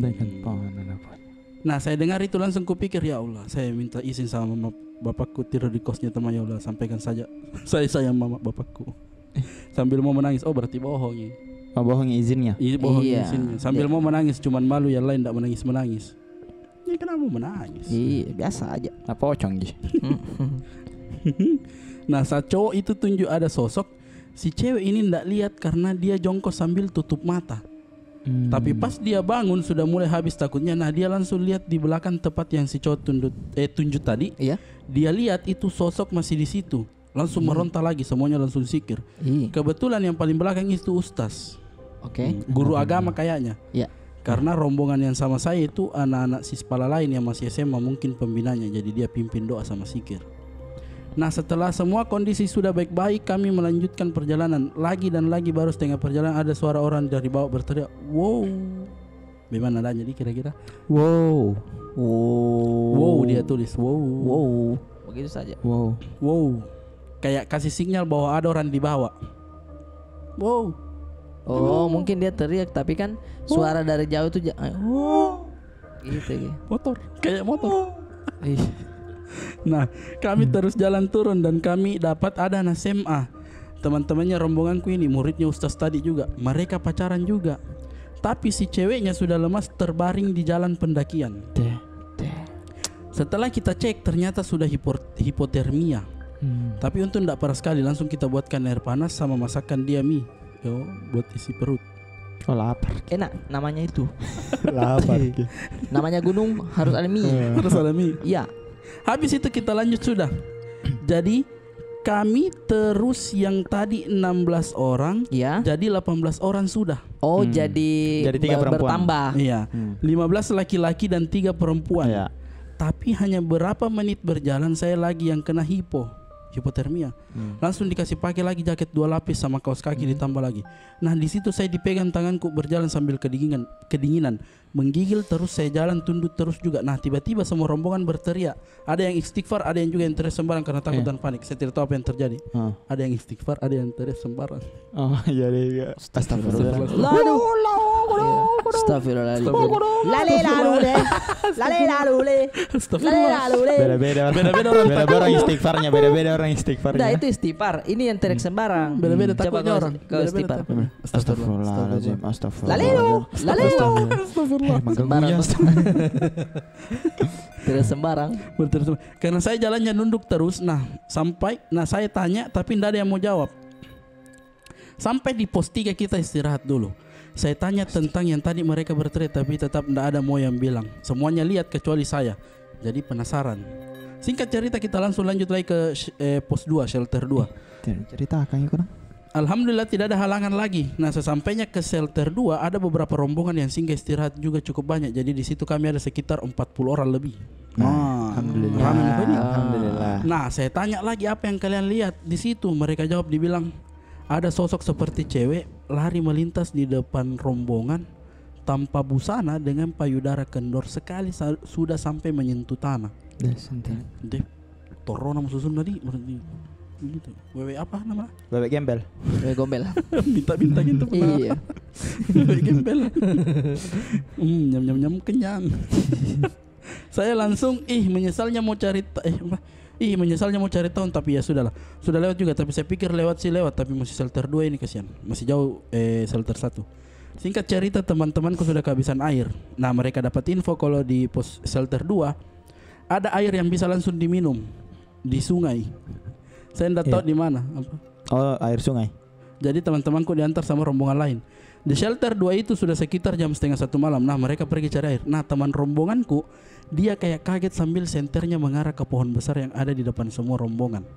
Dekat pohon ada pocong. Nah, saya dengar itu langsung kupikir, "Ya Allah, saya minta izin sama mama bapakku tidur di kosnya teman, ya Allah, sampaikan saja saya sayang mama bapakku." Sambil mau menangis. Oh, berarti bohong ini. Oh, bohong izinnya? Iya, bohong izinnya. Sambil mau menangis, cuman malu yang lain ndak menangis-menangis. Ini kenapa menangis? Iya, biasa aja. Apa pocong ji? Nah, saat cowok itu tunjuk ada sosok, si cewek ini ndak lihat karena dia jongkok sambil tutup mata. Tapi pas dia bangun, sudah mulai habis takutnya. Nah, dia langsung lihat di belakang tempat yang si cowok tunduk, eh, tunjuk tadi. Iya. Dia lihat itu sosok masih di situ. Langsung meronta lagi, semuanya langsung zikir. Kebetulan yang paling belakang itu ustaz. Oke. Guru agama kayaknya. Iya. Karena rombongan yang sama saya itu anak-anak sispala lain yang masih S M A, mungkin pembinanya, jadi dia pimpin doa sama zikir. Nah, setelah semua kondisi sudah baik-baik, kami melanjutkan perjalanan. Lagi dan lagi, baru setengah perjalanan ada suara orang dari bawah berteriak, "Wow!" Bagaimana nadanya di kira-kira? Wow. Wow. Wow, dia tulis. Wow. Wow. Begitu saja. Wow. Wow. Kayak kasih sinyal bahwa ada orang di bawah. Wow. Oh, mungkin dia teriak, tapi kan suara dari jauh itu ja-, eh, wow. Gitu, gitu. Motor, kayak motor. Ih. Nah, kami terus jalan turun dan kami dapat ada anak S M A. Teman-temannya rombonganku ini, muridnya ustaz tadi juga. Mereka pacaran juga. Tapi si ceweknya sudah lemas, terbaring di jalan pendakian. Teh, teh. Setelah kita cek, ternyata sudah hipor-, hipotermia. Hmm. Tapi untung ndak parah sekali, langsung kita buatkan air panas sama masakkan dia mi. Yo, buat isi perut. Oh, lapar. Enak namanya itu. Lapar ki. Namanya gunung, harus ada mi. Iya. Harus ada mi. Iya. Habis itu kita lanjut sudah. Jadi, kami terus yang tadi enam belas orang, iya, jadi delapan belas orang sudah. Oh, hmm, jadi, jadi tiga ber-, perempuan, bertambah. Iya. Hmm. Lima belas laki-laki dan tiga perempuan. Iya. Tapi hanya berapa menit berjalan, saya lagi yang kena hipo, hipotermia. Hmm. Langsung dikasih pakai lagi jaket dua lapis sama kaos kaki, hmm, ditambah lagi. Nah, di situ saya dipegang tanganku berjalan sambil kedinginan, kedinginan. Menggigil terus, saya jalan tunduk terus juga. Nah, tiba-tiba semua rombongan berteriak. Ada yang istighfar, ada yang juga yang teriak sembarang karena takut, iya, dan panik. Saya tidak tahu apa yang terjadi. Ah. Ada yang istighfar, ada yang teriak sembarang. Oh, iya, iya, iya. Astagfirullah. Astagfirullah. Lalu. Astagfirullahaladzim. Lale lalu le. Lale lalu le. Astagfirullah. Lale lalu le. Beda-beda orang. Beda-beda orang. Beda-beda orang istighfarnya, beda-beda orang istighfarnya. Nah, itu istighfar. Ini yang teriak sembarang. Beda-beda takutnya orang. Coba kau, kau istighfar. Beda-beda takutnya. Astagfirullahaladzim, astagfirullah. Laleo, laleo. Astagfirullah. Astagfirullah. Eh, sembarang. Tidak sembarang. Betul, betul. Karena saya jalannya nunduk terus, nah, sampai, nah, saya tanya, tapi ndak ada yang mau jawab. Sampai di pos tiga kita istirahat dulu. Saya tanya tentang yang tadi mereka berteriak, tapi tetap ndak ada mau yang bilang. Semuanya lihat kecuali saya. Jadi penasaran. Singkat cerita, kita langsung lanjut lagi ke sh-, eh, pos dua, shelter dua. Cer-, cerita kan itu, nah? Alhamdulillah, tidak ada halangan lagi. Nah, sesampainya ke shelter dua, ada beberapa rombongan yang singgah istirahat juga cukup banyak. Jadi, di situ kami ada sekitar empat puluh orang lebih. Nah, alhamdulillah. Ramai mukanya. Alhamdulillah. Nah, saya tanya lagi, "Apa yang kalian lihat di situ?" Mereka jawab, dibilang, "Ada sosok seperti cewek lari melintas di depan rombongan tanpa busana dengan payudara kendor sekali sa-, sudah sampai menyentuh tanah." Deh, santai. Deh, torona mau susun tadi, maksudnya. Gitu. Wewe apa nama? Wewe gembel. Wewe gombel. Minta-minta gitu pernah. Iya. Wewe gembel. Hmm, nyam, nyam, nyam, kenyang. Saya langsung, ih, menyesalnya mau cari ta-, eh, apa? Ih, menyesalnya mau cari tahun, tapi ya sudahlah. Sudah lewat juga, tapi saya pikir lewat sih lewat, tapi masih shelter dua ini, kasihan. Masih jauh, eh, shelter satu. Singkat cerita, teman-temanku sudah kehabisan air. Nah, mereka dapat info kalau di pos shelter dua ada air yang bisa langsung diminum di sungai. Saya ndak tahu di mana. Apa? Oh, air sungai. Jadi, teman-temanku diantar sama rombongan lain. Di shelter dua itu sudah sekitar jam setengah satu malam. Nah, mereka pergi cari air. Nah, teman rombonganku, dia kayak kaget sambil senternya mengarah ke pohon besar yang ada di depan semua rombongan.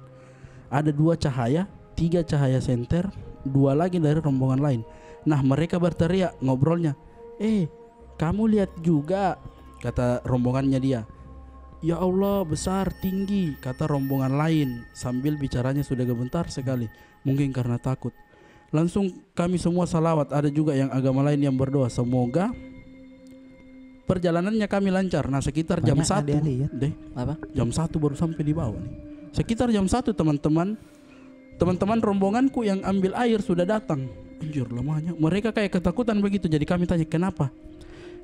Ada dua cahaya, tiga cahaya senter, dua lagi dari rombongan lain. Nah, mereka berteriak, ngobrolnya, "Eh, kamu lihat juga," kata rombongannya dia. "Ya Allah, besar, tinggi," kata rombongan lain sambil bicaranya sudah gemetar sekali, mungkin karena takut. Langsung kami semua salawat, ada juga yang agama lain yang berdoa, semoga perjalanannya kami lancar. Nah, sekitar jam satu. Banyak ahli-ahli, ya? Deh. Apa? Jam satu baru sampai di bawah nih. Sekitar jam satu, teman-teman, teman-teman rombonganku yang ambil air sudah datang. Anjir, lamanya. Mereka kayak ketakutan begitu. Jadi kami tanya, "Kenapa?"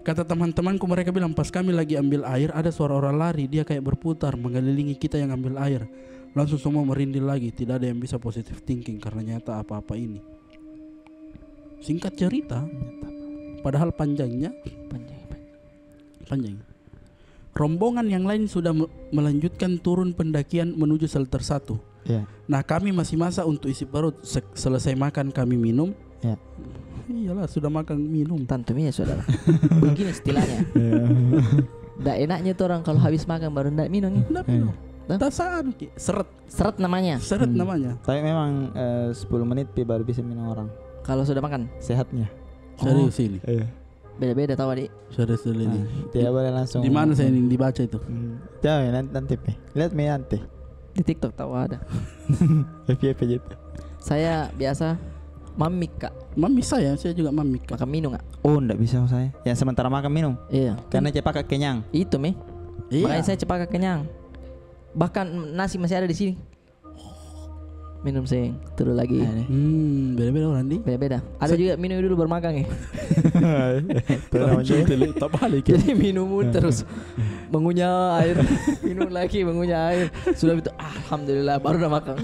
Kata teman-temanku, mereka bilang, "Pas kami lagi ambil air, ada suara orang lari. Dia kayak berputar, mengelilingi kita yang ambil air." Langsung semua merinding lagi. Tidak ada yang bisa positive thinking karena nyata apa-apa ini. Singkat cerita, padahal panjangnya, panjang, panjang. Rombongan yang lain sudah me-, melanjutkan turun pendakian menuju shelter satu. Iya. Nah, kami masih masak untuk isi perut. Se-, selesai makan, kami minum. Iya. Iyalah, sudah makan, minum. Tantu mi, saudara. Begini istilahnya. Iya. Ndak enaknya tuh orang kalau habis makan baru ndak minum, ya? Ndak minum. Iya. Dah? Tak sadar ki. Seret. Seret namanya. Seret namanya. Tapi memang, eh, sepuluh menit pi baru bisa minum orang. Kalau sudah makan? Sehatnya. Serius ini? Iya. Beda-beda tahu, adik. Serius dulu ini. Tidak boleh langsung. Di mana saya ini dibaca itu? Hmm. Jangan, nanti, nanti pi. Lihat mi nanti. Di TikTok tahu ada. F Y P gitu. Saya biasa mamik, Kak. Mamik saya, saya juga mamik, Kak. Makan minum, Kak. Oh, ndak bisa saya. Yang sementara makan minum. Iya. Karena cepat kenyang. Itu mi. Iya. Makanya saya cepat kenyang. Bahkan nasi masih ada di sini. Minum seng, turun lagi. Hmm, beda-beda orang, di. Beda-beda. Ada juga minum dulu baru makan, eh. Itu namanya. Jadi minum terus. Mengunyah air. Minum lagi, mengunyah air. Sudah itu, alhamdulillah, baru dah makan.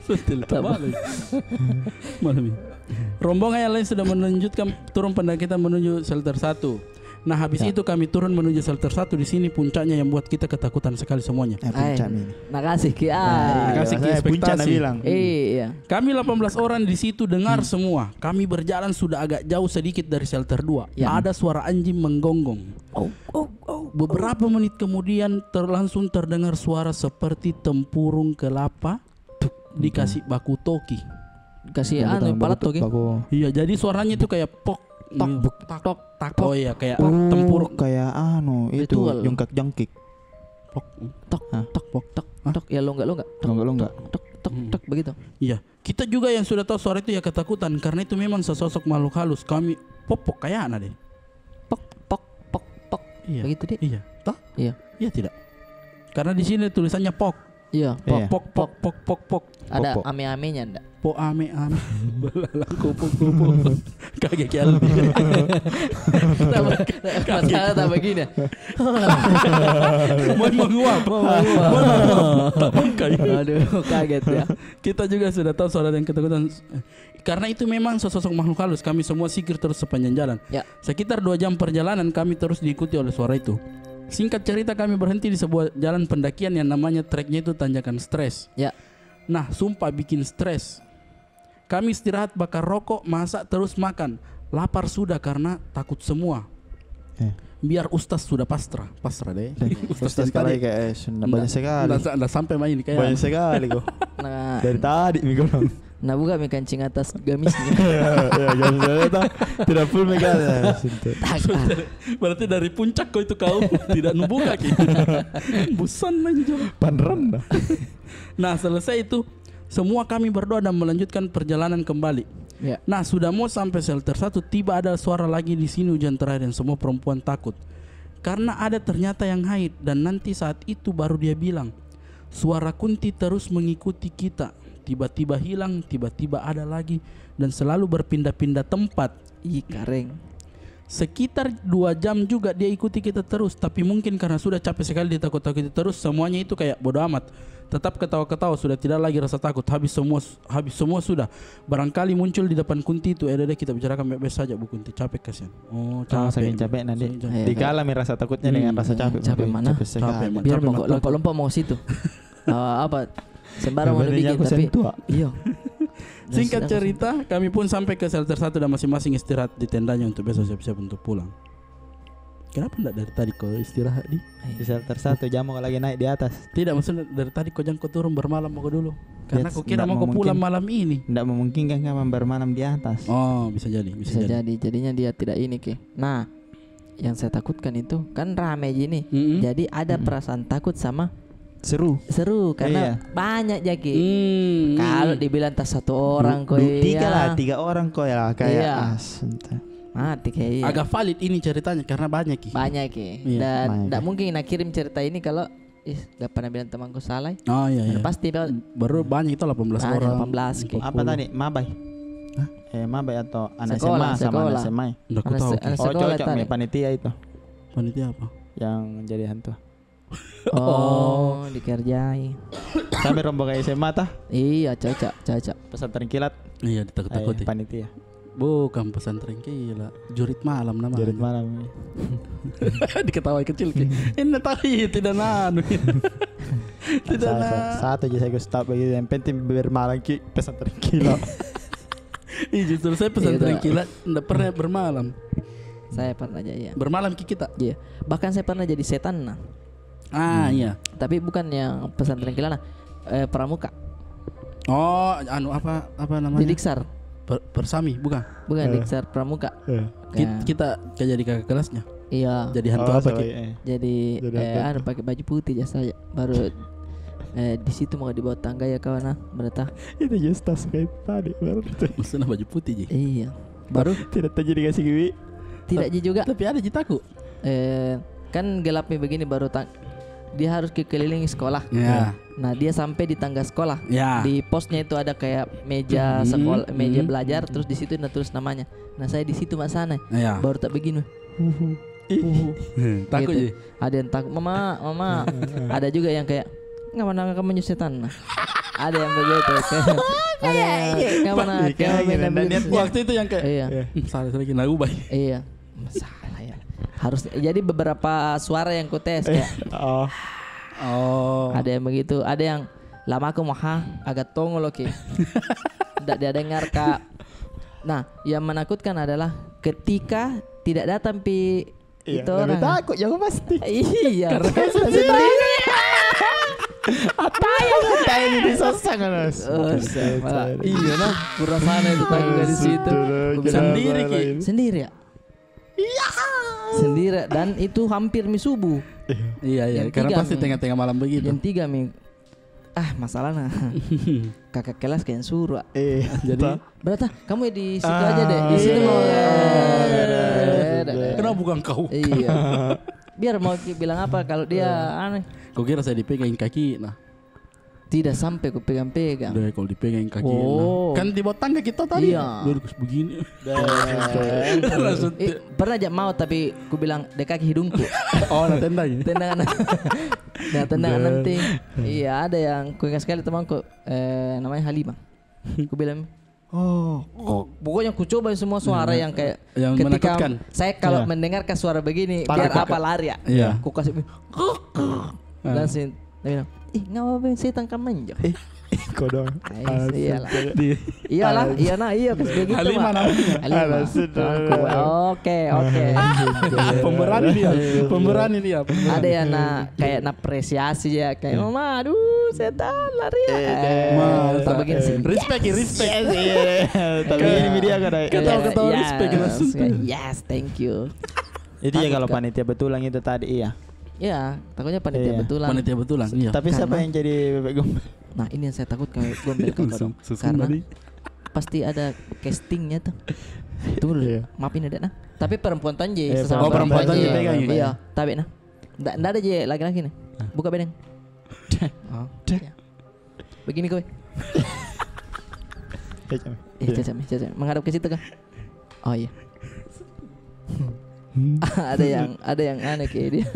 Sudah terbalik. Malam ini. Rombongan yang lain sudah menunjukkan turun pendakian kita menuju shelter satu. Nah, habis itu kami turun menuju shelter satu. Di sini puncaknya yang buat kita ketakutan sekali semuanya. Eh, puncak ini. Nakasih ki, ah. Nakasih ki ekspektasi. Puncak na bilang. Iya. Kami delapan belas orang di situ dengar semua. Kami berjalan sudah agak jauh sedikit dari shelter dua. Ya. Ada suara anjing menggonggong. Oh, oh, oh. Beberapa menit kemudian ter-, langsung terdengar suara seperti tempurung kelapa dikasih baku toki. Kasih anu, palat toki. Iya, jadi suaranya itu kayak pok, tok, tak, tok, tak, tok. Oh iya, kayak tempur. Kayak anu, itu, jongkak-jongkik. Pok, tok, tok, pok, tok, tok. Ya, longga-longga. Tok, longga-longga. Tok, tok, tok, begitu. Iya. Kita juga yang sudah tahu suara itu ya ketakutan, karena itu memang sesosok makhluk halus. Kami, pok, pok, kayaknya deh. Pok, pok, pok, pok. Iya. Begitu, deh. Iya. Toh? Iya. Iya tidak? Karena di sini tulisannya pok. Iya, pok, pok, pok, pok, pok. Ada ame-amenya ndak? Pok ame-ame. Belalang kupu-kupu. Kaget ki Aldi. Masalah tak begini. Mau menguap. Mau menguap. Tak bangkai. Aduh, kaget ya. Kita juga sudah tahu suara dan ketakutan. Karena itu memang sesosok makhluk halus, kami semua sikir terus sepanjang jalan. Ya. Sekitar dua jam perjalanan, kami terus diikuti oleh suara itu. Singkat cerita, kami berhenti di sebuah jalan pendakian yang namanya treknya itu tanjakan stres. Ya. Nah, sumpah bikin stres. Kami istirahat, bakar rokok, masak, terus makan. Lapar sudah karena takut semua. Biar ustaz sudah pasrah, pasrah deh. Ustaz, ustaz tadi kayak, eh, sudah banyak sekali. Nda sampai main kayak banyak sekali kok. Nah, dari tadi mi bilang. Nah, buka mi kancing atas gamisnya. Ya, gamis saya tak, tidak full mi kan. Berarti dari puncak kau itu kau tidak nubuka ki. Busan main jauh. Panran dah. Nah, selesai itu, semua kami berdoa dan melanjutkan perjalanan kembali. Ya. Nah, sudah mau sampai shelter satu, tiba ada suara lagi di sini, ujian terakhir, dan semua perempuan takut. Karena ada ternyata yang haid, dan nanti saat itu baru dia bilang, suara kunti terus mengikuti kita. Tiba-tiba hilang, tiba-tiba ada lagi, dan selalu berpindah-pindah tempat. Ih, kareng. Sekitar dua jam juga dia ikuti kita terus, tapi mungkin karena sudah capek sekali ditakut-takuti terus, semuanya itu kayak bodo amat. Tetap ketawa-ketawa, sudah tidak lagi rasa takut. Habis semua, habis semua sudah. Barangkali muncul di depan kunti itu, eh, dah, dah, kita bicarakan baik-baik saja, Bu Kunti. Capek, kasihan. Oh, capek. Saking capek nanti. Saking capek. Dikala mi rasa takutnya dengan rasa capek. Capek mana? Capek sekali. Biar mau lompat-lompat mau situ. Ah, apa? Sembarang mau bikin, tapi iya. Singkat cerita, kami pun sampai ke shelter satu dan masing-masing istirahat di tendanya untuk besok siap-siap untuk pulang. Kenapa ndak dari tadi kau istirahat di? Di shelter satu, jangan mau lagi naik di atas. Tidak, maksudnya dari tadi kau jangan kau turun, bermalam mau kau dulu. Karena kau kira mau kau pulang malam ini. Ndak memungkinkan kan bermalam di atas. Oh, bisa jadi, bisa jadi. Jadinya dia tidak ini ki. Nah, yang saya takutkan itu kan rame ji nih. Jadi ada perasaan takut sama seru. Seru karena banyak jaki. Kalau dibilang tas satu orang ko, tiga lah, tiga orang ko ya, kayak, ah, mati kayak, iya. Agak valid ini ceritanya karena banyak ki. Banyak ki. Dan ndak mungkin nak kirim cerita ini kalau, ih, gak pernah bilang temanku salah. Oh iya, iya. Pasti baru banyak itu, delapan belas orang. Delapan belas ki. Apa tadi? Mabai? Hah? Eh, mabai atau anak SMA sama anak SMA? Ndak ku tahu. Anak sekolah tadi. Panitia itu. Panitia apa? Yang jadi hantu. Oh, dikerjai. Sampai rombongan SMA tah? Iya, cocok, cocok. Pesantren kilat. Iya, ditakut-takuti. Panitia. Bukan pesantren kilat, jurit malam namanya. Jurit malam. Diketawai kecil ki. Ini tahu, iya, tidak nanu. Tidak nanu. Satu aja saya stop begitu. Yang penting bermalam ki pesantren kilat. Iya, justru saya pesantren kilat ndak pernah bermalam. Saya pernah aja, iya. Bermalam ki kita. Iya. Bahkan saya pernah jadi setan, nah. Ah, iya. Tapi bukan yang pesantren kilat, nah. Eh, pramuka. Oh, anu, apa, apa namanya? Di Diksar. Persami, bukan? Bukan, Diksar, pramuka. Kita kayak jadi kakak kelasnya. Iya. Jadi hantu apa ki? Jadi, eh, anu, pakai baju putih jasa aja. Baru, eh, di situ mau di bawah tangga ya, kawan, nah, mereka. Itu just tas kayak tadi, baru. Maksudnya baju putih ji. Iya. Baru? Tidak terjadi kasih kiwi. Tidak ji juga. Tapi ada ji takut. Eh, kan gelapnya begini, baru tang-, dia harus ke keliling sekolah. Ya. Nah, dia sampai di tangga sekolah. Ya. Di posnya itu ada kayak meja sekolah, meja belajar, terus di situ nah tulis namanya. Nah, saya di situ mak sana. Ya. Baru tak begini. Uhu. Uhu. Takut ji. Ada yang takut, "Mama, mama." Ada juga yang kayak, "Nggak, mana kamu nyusetan?" Nah. Ada yang begitu. Kayak, ada yang, kayak mana, kayak mana, kayak mana, begitu. Waktu itu yang kayak, iya. Hmm, salah, salah lagi, nah, ubah. Iya. Salah ya. Harus, jadi beberapa suara yang ku tes kayak, oh. Oh. Ada yang begitu, ada yang lama aku mau, ha, agak tongol, oke. Tidak dia dengar, Kak. Nah, yang menakutkan adalah ketika tidak datang pi itu orang. Iya, lebih takut ya, aku pasti. Iya. Karena kan sendiri. Apa yang tanya di sosang, Mas? Oh, iya, nah, kurang sana itu tangga di situ. Sendiri, Ki. Sendiri ya? Iya. Sendiri, dan itu hampir mi subuh. Iya, iya, karena pasti tengah-tengah malam begitu. Yang tiga mi, ah, masalahnya kakak kelas kayak suruh. Eh, jadi? Berarti kamu di situ aja deh, di situ mau. Kenapa bukan kau? Iya. Biar mau bilang apa kalau dia aneh. Kau kira saya dipegang kaki, nah. Tidak sampai ku pegang-pegang. Deh, kalau dipegang kaki, nah. Kan di bawah tangga kita tadi. Iya. Duduk begini. Langsung. Eh, pernah aja mau, tapi ku bilang, "Deh, kaki hidungku." Oh, nah, tendang. Tendangan. Nah, tendangan nanti. Iya, ada yang ku ingat sekali temanku, eh, namanya Halimah. Ku bilang, oh, pokoknya ku coba semua suara yang kayak, yang ketika menakutkan. Saya kalau mendengarkan suara begini, biar apa, lari ya? Iya. Ku kasih, langsung dia bilang, "Ih, ngapa setan kan menjo?" Eh, kodong. Iyalah, iya, nah, iya, pas begitu. Halimah namanya. Halimah. Oke, oke. Pemberani dia. Pemberani dia. Ada yang na, kayak na apresiasi ya, kayak, "Mama, aduh, setan, lari ya." Mantap. Begini sih. Respect, respect. Tapi ini media kau dah. Ketawa-ketawa, respect langsung. Yes, thank you. Itu ya kalau panitia betulan itu tadi, iya. Iya, takutnya panitia betulan. Panitia betulan, iya. Tapi siapa yang jadi bebek gombel? Nah, ini yang saya takutkan, bebek gombel, Kak Kodong. Karena pasti ada castingnya tuh. Tunggu dulu, maafin ya, Dek, nah. Tapi perempuan tadi, sesama perempuan tadi. Iya, tapi nah. Ndak, ndak ada je laki-laki nih. Buka bedeng. Oh, iya. Begini kau. Cacam. Eh, cacam, cacam. Menghadap ke situ kah? Oh iya. Ada yang, ada yang aneh kayak dia.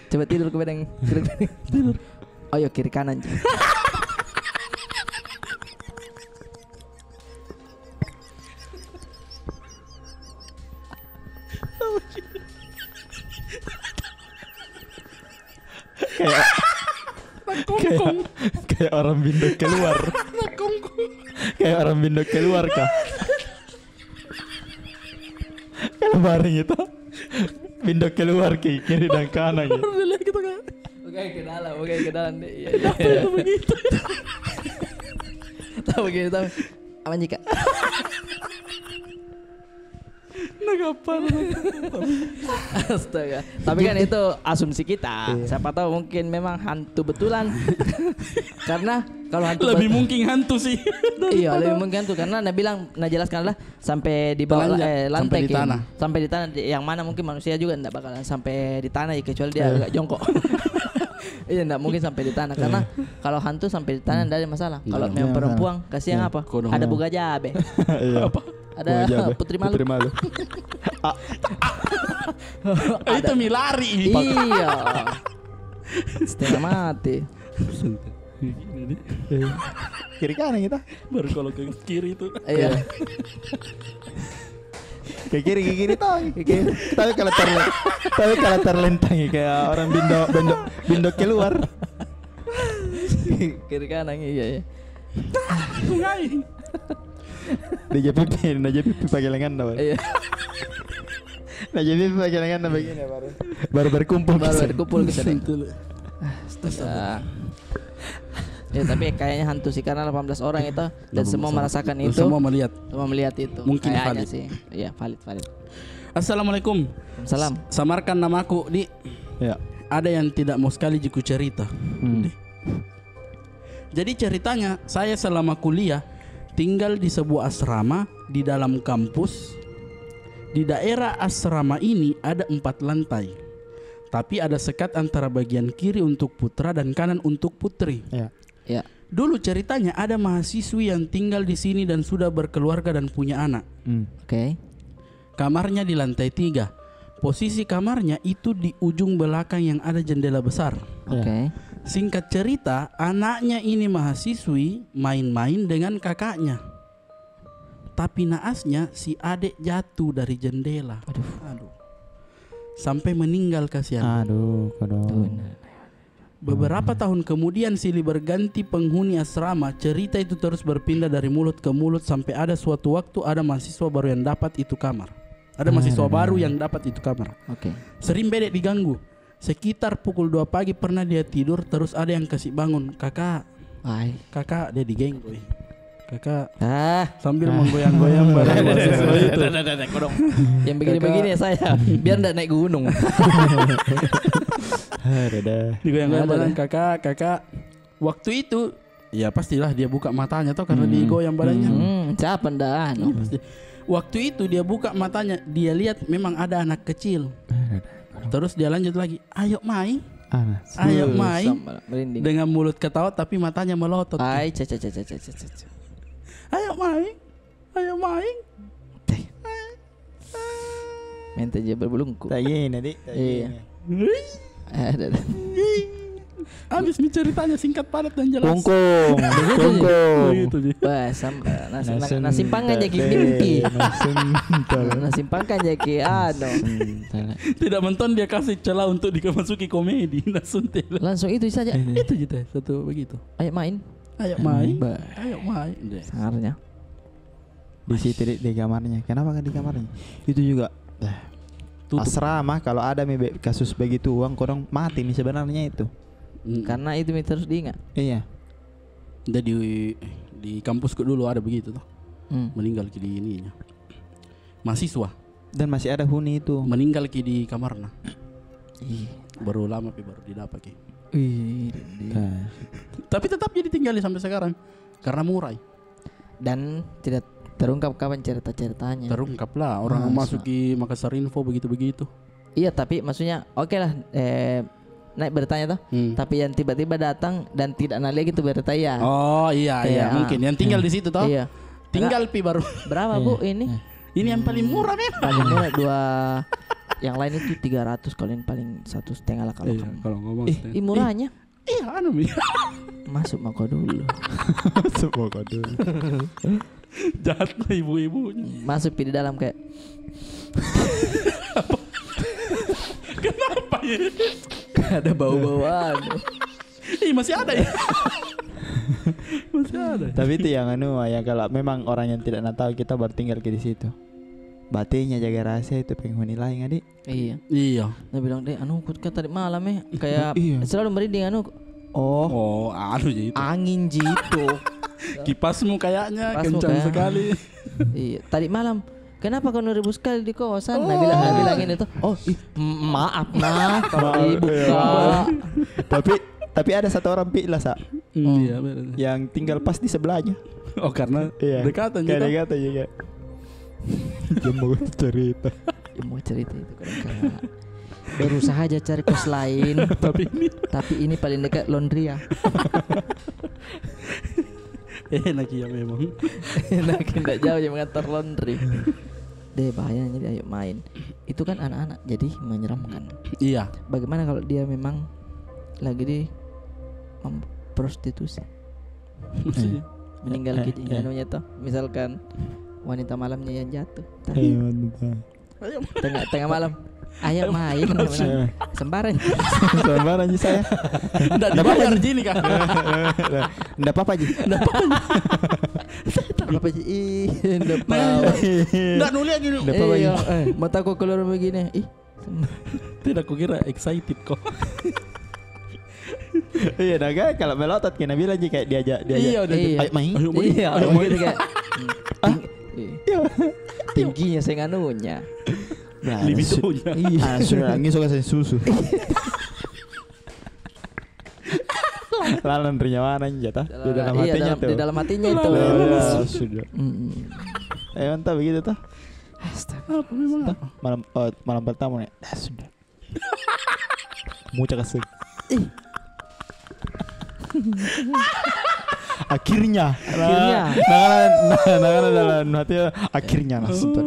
Coba tidur ke bedeng. Tidur, tidur. Ayo, kiri kanan. Kayak, kayak, kayak orang bindo keluar. Kayak orang bindo keluar kah? Kalau baring itu, bindo keluar ke kiri dan kanan gitu. Oke, ke dalam, oke, ke dalam deh. Iya, iya. Kenapa itu begitu? Tahu begitu, tahu. Aman, Jika. Nah, kapan? Astaga. Tapi kan itu asumsi kita. Iya. Siapa tahu mungkin memang hantu betulan. Karena kalau hantu lebih mungkin hantu sih. Iya, lebih mungkin hantu karena na bilang, na jelaskan adalah sampai di bawah, eh, lantai, sampai di tanah. Sampai di tanah, yang mana mungkin manusia juga ndak bakalan sampai di tanah ya, kecuali dia agak jongkok. Iya, ndak mungkin sampai di tanah karena kalau hantu sampai di tanah ndak ada masalah. Kalau memang perempuan, kasihan apa? Ada buga jabe. Iya. Apa? Ada Putri Malu. Putri Malu. Itu mi lari. Iya. Setengah mati. Kiri kanan kita. Baru kalau ke kiri itu. Iya. Ke kiri, ke kiri tau. Tapi kalau terle-, tapi kalau terlentang kayak orang bindo, bindo, bindo keluar. Kiri kanan, iya, iya. Sungai. Dia jadi pipi, dia jadi pipi pakai lengan dah, Bang. Iya. Nah, jadi pakai lengan begini baru. Baru berkumpul. Baru berkumpul kita deh. Astaga. Ya, tapi kayaknya hantu sih karena delapan belas orang itu dan semua merasakan itu. Semua melihat. Semua melihat itu. Mungkin kayaknya valid sih. Iya, valid, valid. Assalamualaikum. Salam. Samarkan namaku, Di. Ya. Ada yang tidak mau sekali ji ku cerita. Hmm. Jadi ceritanya, saya selama kuliah tinggal di sebuah asrama di dalam kampus. Di daerah asrama ini ada empat lantai, tapi ada sekat antara bagian kiri untuk putra dan kanan untuk putri. Ya. Ya. Dulu ceritanya ada mahasiswi yang tinggal di sini dan sudah berkeluarga dan punya anak. Hmm. Oke. Kamarnya di lantai tiga. Posisi kamarnya itu di ujung belakang yang ada jendela besar. Oke. Singkat cerita, anaknya ini mahasiswi main-main dengan kakaknya. Tapi naasnya si adek jatuh dari jendela. Aduh. Aduh. Sampai meninggal, kasihan. Aduh, kodong. Beberapa tahun kemudian, silih berganti penghuni asrama, cerita itu terus berpindah dari mulut ke mulut sampai ada suatu waktu ada mahasiswa baru yang dapat itu kamar. Ada mahasiswa baru yang dapat itu kamar. Oke. Sering bede diganggu. Sekitar pukul dua pagi pernah dia tidur, terus ada yang kasih bangun, "Kakak, kakak," dia digenggo, ih. "Kakak." Sambil menggoyang-goyang badan mahasiswa itu. Yang begini-begini saya, biar ndak naik gunung. Digoyang-goyang badan, "Kakak, kakak." Waktu itu, ya pastilah dia buka matanya toh, karena digoyang badannya. Hmm, siapa ndak anu? Iya, pasti. Waktu itu dia buka matanya, dia lihat memang ada anak kecil. Terus dia lanjut lagi, "Ayo main." Ayo main. Sama, merinding. Dengan mulut ketawa tapi matanya melotot. Ai, ca, ca, ca. "Ayo main. Ayo main." Minta je berbelungku. Tak gini, Dik. Iya. Ada, ada. Habis mi ceritanya, singkat, padat, dan jelas. Kongkong. Begitu ji. Begitu ji. Wah, sama. Nasi, nasi panggang jadi mimpi. Nasi panggang jadi anu. Tidak menton dia kasih celah untuk dimasuki komedi. Langsung itu saja. Itu ji teh, satu begitu. Ayo main. Ayo main. Ayo main. Deh. Sangarnya. Di situ, di, di kamarnya. Kenapa kan di kamarnya? Itu juga. Asrama, kalau ada mi kasus begitu, uang kodong mati mi sebenarnya itu. Karena itu mi terus diingat. Iya. Di, di kampusku dulu ada begitu toh. Meninggal ki di ininya. Mahasiswa. Dan masih ada huni itu. Meninggal ki di kamarna. Ih. Baru lama pi baru didapat ki. Ih. Tapi tetap jadi tinggal sampai sekarang. Karena murah. Dan tidak terungkap kapan cerita-ceritanya. Terungkap lah, orang masuk ki Makassar Info begitu-begitu. Iya, tapi maksudnya, oke lah, eh, naik bertanya toh. Tapi yang tiba-tiba datang dan tidak nalihat itu bertanya. Oh, iya, iya, mungkin. Yang tinggal di situ toh. Iya. Tinggal pi baru. Berapa, Bu, ini? Ini yang paling murah, men. Paling murah dua, yang lain itu tiga ratus, kalau ini paling satu setengah lah kalau kamu. Kalau ngomong setengah. Ih, murahnya. Iya, anu mi. Masuk mako dulu. Masuk mako dulu. Jahat lah ibu-ibunya. Masuk pi di dalam kayak, kenapa ya? Ada bau-bauan. Ih, masih ada ya? Masih ada. Tapi itu yang anu, yang kalau memang orang yang tidak na tahu kita baru tinggal ke di situ. Batenya jaga rahasia itu penghuni lain, adik. Iya. Iya. Dia bilang, "Dek, anu, ku kan tadi malam, eh, kayak selalu merinding, anu." Oh. Oh, anu ji itu. Angin ji itu. Kipasmu kayaknya kencang sekali. Iya, tadi malam. "Kenapa kau ribut sekali di kosan?" Nah, bilang, nah, bilang ini tuh. "Oh, ih, maaf, nah, kalau ribut, Kak." Tapi, tapi ada satu orang pi lah, Sa. Iya, benar. Yang tinggal pas di sebelahnya. Oh, karena dekatan juga. Dekatan juga. Dia mau cerita. Dia mau cerita itu kadang-kadang. Berusaha aja cari kos lain. Tapi ini, tapi ini paling dekat laundry ya. Enak iya memang. Enak, tidak jauh ya mengantar laundry. Deh, bahayanya dia, ayo main. Itu kan anak-anak, jadi menyeramkan. Iya. Bagaimana kalau dia memang lagi di prostitusi? Maksudnya? Meninggal gitu, anunya toh. Misalkan wanita malamnya yang jatuh. Tengah, tengah malam. "Ayo main." Sembarang. Sembarang ji saya. Ndak dibayar ji ini, Kak. Ndak apa-apa ji. Ndak apa-apa ji. Ih, ndak apa-apa. Ndak nulis gini. Ndak apa-apa ji. Iya, eh, mataku keluar begini. Ih. Tidak, kukira excited kok. Iya, dah kan, kalau melotot kena bilang ji kayak diajak, diajak. Iya, udah. Ayo main. Ayo main. Iya, ayo main. Gitu kayak. Tingginya saya nganunya. Nah, libidonya. Iya. Ah, sudah, ngisok kasih susu. Lalu nerima mana aja, tah? Di dalam hatinya tuh. Di dalam hatinya itu. Ya, sudah. Eh, mantap begitu tuh. Astaga. Apa memang apa? Malam, oh, malam pertama nih. Dah, sudah. Mucak kasih. Akhirnya. Akhirnya. Nah, nah, nah, nah, dalam hati, akhirnya langsung tuh.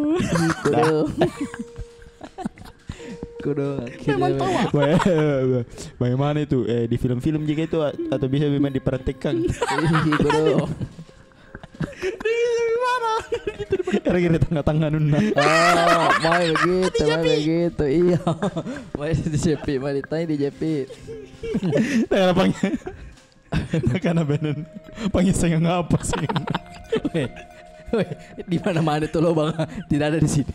Dah. Kodong, akhirnya memang tawa. Bagaimana itu? Eh, di film-film juga itu, a-, atau bisa memang dipraktekkan? Iya, kodong. Kira-kira tengah-tengah nunna. Oh, mau begitu, mau begitu. Iya. Mau di J P, mau ditanya di J P. Tengah lapang. Karena benen panggil saya ngapa sih? Weh, weh, di mana-mana tuh lubang, tidak ada di sini.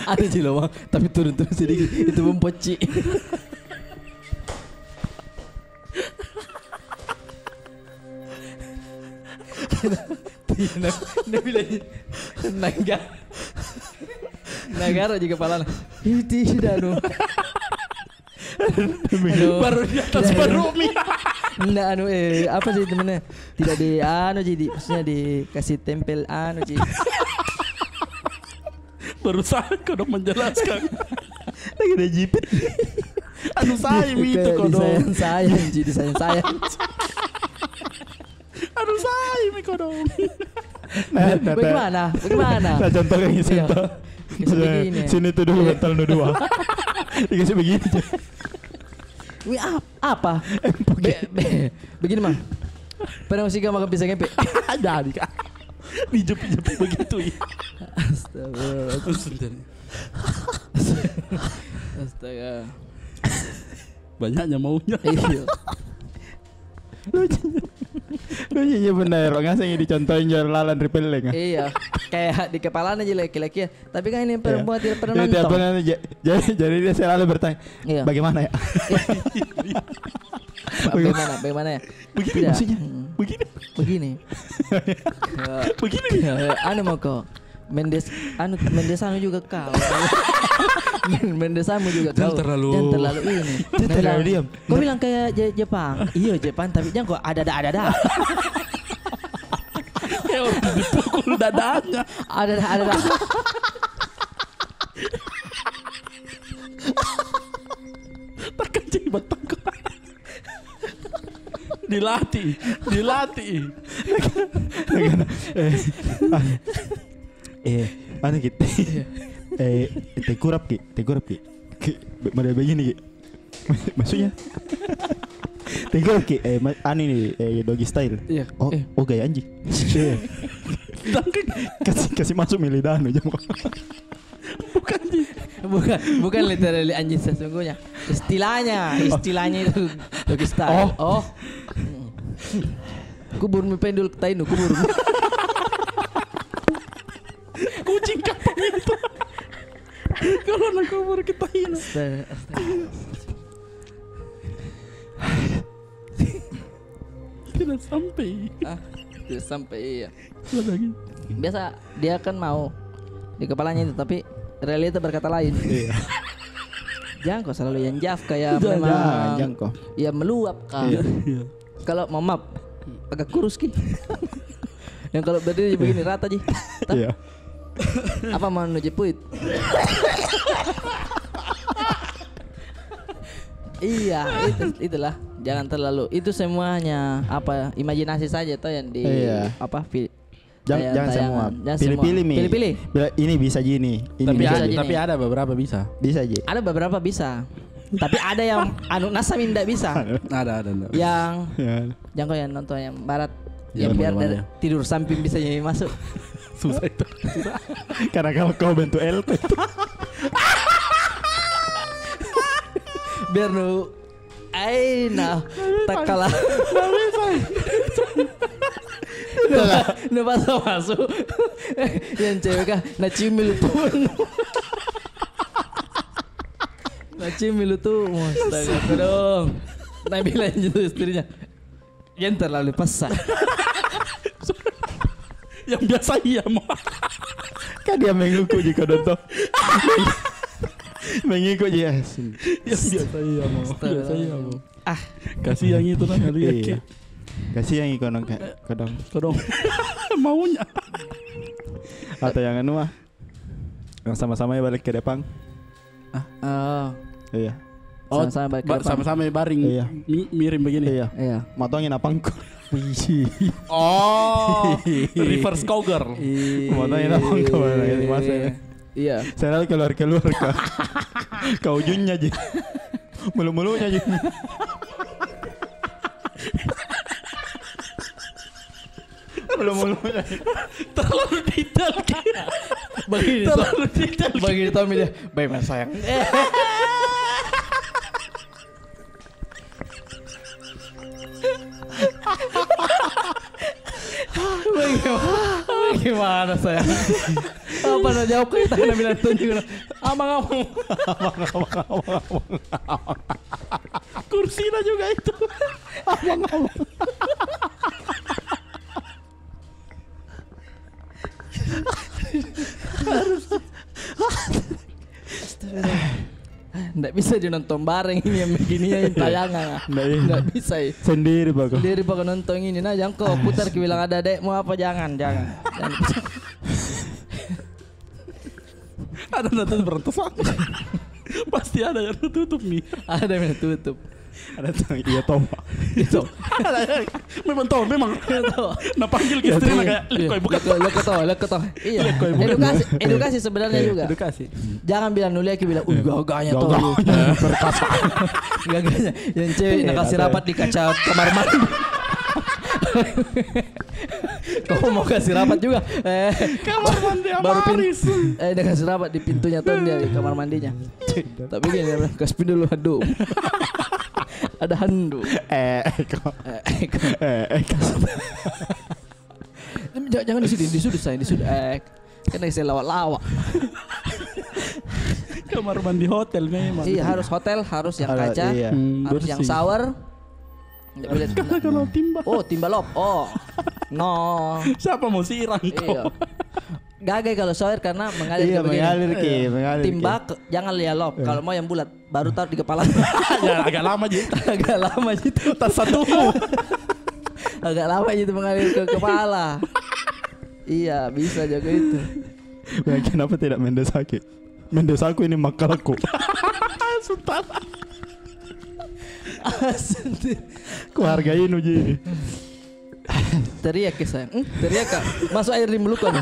Ada ji lubang, tapi turun-turun sedikit, itu pun poci. Tidak, tidak, tidak bilang. Naga. Nagaro ji kepala. Ih, tidak, no. Aduh. Baru di atas, baru mi. Nda, anu, eh, apa sih temennya? Tidak di, anu ji, di, maksudnya dikasih tempel, anu ji. Baru saya kodong menjelaskan. Lagi ada jipit. Anu, saya mi itu kodong. Disayang-sayang ji, disayang-sayang. Aduh, saya mi kodong. Nah, nah, bagaimana? Bagaimana? Nah, contoh kayak gini, iya, contoh. Dikasih begini. Sini tuh dulu, bantal nu dua. Dikasih begini aja. Wih, ap-, apa? Be-, be-, begini, Mang. Pernah masih gak makan pisang empe? Jadi, Kak. Dijepit-jepit begitu, ya. Astaga. Astaga. Banyaknya maunya. Iya. Lucunya, lucunya benar. Ngaseng dicontohin jual lalan ri Pelleng, ah. Iya. Kayak di kepalanya aja laki-laki, ya. Tapi kan ini perempuan tidak pernah nonton. Iya, tidak pernah, ja-, jadi, jadi dia selalu bertanya, iya, "Bagaimana ya?" Bagaimana, bagaimana ya? Begini tidak. Maksudnya? Hmm. Begini. Begini. Begini. Anu mau kau. Mendes, anu, mendes anu juga kau. Men-, mendes anu juga kau. Jangan terlalu, jangan terlalu ini. Jangan terlalu diam. Kau bilang kayak Je-, Jepang. Iya, Jepang, tapi jangan kau ada-ada, ada-ada. Kayak orang dipukul dadanya. Ada-ada, ada-ada. Takkan jadi batang kau. Dilatih, dilatih. Eh, ah. Eh, anu ki. Eh, tengkurap ki, tengkurap ki. Ki, be-, model begini ki. Maksudnya? Tengkurap ki, eh, ma-, anu ini, eh, doggy style. Iya. Oh, eh, oh, gaya anjing. Iya. Kasih, kasih masuk mi lidahnu, jam. Bukan, Ji. Bukan, bukan literally anjing sesungguhnya. Istilahnya, istilahnya itu doggy style. Oh. Oh. Kubur mi pendul tainu, kubur. Kucing katanya itu. Kalau nak kubur kita ini. Astaga, astaga. Tidak sampai. Ah, tidak sampai, iya. Ada lagi. Biasa dia kan mau di kepalanya itu, tapi realita berkata lain. Iya. Jangan kau selalu yang jaf kayak memang, jangan kau. Ya, meluap kah. Iya, iya. Kalau mau map, agak kurus ki. Yang kalau berdiri begini rata ji. Iya. Apa mau nuju puit? Iya, itu, itulah. Jangan terlalu. Itu semuanya apa, imajinasi saja toh yang di, iya, apa, fi-, jangan, tayangan, jangan semua. Jangan semua. Pilih-pilih mi. Pilih-pilih. Bila ini bisa ji ini. Ini tapi bisa ada, ji tapi ini. Ada beberapa bisa. Bisa ji. Ada beberapa bisa. Tapi ada yang anu nasa mi ndak bisa. Ada, ada, ndak bisa. Yang, ya, jangan kau yang nonton yang barat. Iya, yang biar dari tidur samping bisa jadi masuk. Susah itu. Susah. Karena kalau kau bentuk L itu. Biar nu, ai, nah, tak kalah. Nggak bisa. Nggak, nggak bisa masuk. Yang cewek kah? Nah, cium mi lu tuh. Nah, cium mi lu tuh. Astaga, kodong. Nah, bilang gitu istrinya. Jangan terlalu pasar. Yang biasa iya mo. Kan dia mengikut ji kodong toh. Mengikut ji, ya. Yang biasa iya mo. Astaga. Biasa iya mo. Ah. Kasih yang itu nah, lihat ki. Iya. Kasih yang ikon ka-, kodong. Kodong. Maunya. Atau yang anu ah. Yang sama-sama balik ke depan. Ah. Oh. Iya. Oh, sama-sama balik ke depan. Sama-sama baring. Iya. Mi-, miring begini. Iya. Iya. Matongin apangku. Wih. Oh, reverse cowgirl. Iya. Mau tanya nama kau lagi, masa ya? Iya. Saya lalu keluar-keluar, Kak. Kau ujungnya ji. Mulu-mulunya ji. Mulu-mulunya ji. Terlalu detail. Begini, terlalu detail. Begini, Tommy dia. Baik, Mas, sayang. Bagaimana, bagaimana saya? Apa nak jawab kita nak bilang tunjuk? Amang, amang. Amang, amang, amang, amang. Kursinya juga itu. Amang, amang. Harus. Ndak bisa dinonton bareng ini yang begini yang tayangan. Ndak, iya. Ndak bisa, eh. Sendiri, Pak. Sendiri, Pak, nonton ini. Nah, jangan kau putar, ki bilang ada adekmu apa, jangan, jangan. Jangan. Ada nonton berantasan. Pasti ada yang tutup nih. Ada yang tutup. Ada tang, iya, toh, Pak. Iya, toh. Memang toh, memang. Iya, toh. Nah, panggil ke istrinya kayak, "Lihat kau, buka." Lihat kau, lihat kau, toh. Iya. Lihat kau, buka. Edukasi, edukasi sebenarnya juga. Edukasi. Jangan bilang nulia, ki bilang, "Uh, gagahnya toh." Gagahnya, perkasa. Gagahnya. Yang cewek nak kasih rapat di kaca kamar mandi. Kau mau kasih rapat juga? Eh, kamar mandi baru pin-, Amaris. Eh, dia kasih rapat di pintunya, toh, dia di kamar mandinya. Tapi gini, dia bilang, "Kasih pindah dulu, aduh." Ada handuk. Eh, kau. Eh, kau. Eh, kau. Jangan, jangan di sini, di sudut saya, di sudut. Eh, kan saya lawak-lawak. Kamar mandi hotel memang. Iya, harus hotel, harus yang kaca, iya. Hmm, harus yang bersih. Shower. Nggak boleh. Kalau timba. Oh, timba lop. Oh. No. Siapa mau siram kau? Iya. Gagai kalau shower karena mengalir, iya, ke begini. Mengalir ki, mengalir ki. Timba ke, jangan lia lop. Iya. Kalau mau yang bulat, baru taruh di kepala. Ya, agak lama ji. Agak lama ji itu. Tas satu. Agak lama ji itu mengalir ke kepala. Iya, bisa jago itu. Kenapa tidak mendes sakit? Mendes aku ini makalku. Sultan. Asli. Ku hargain uji ini. Teriak ke, sayang. Hmm? Teriak, Kak. Masuk air di mulut kau nih.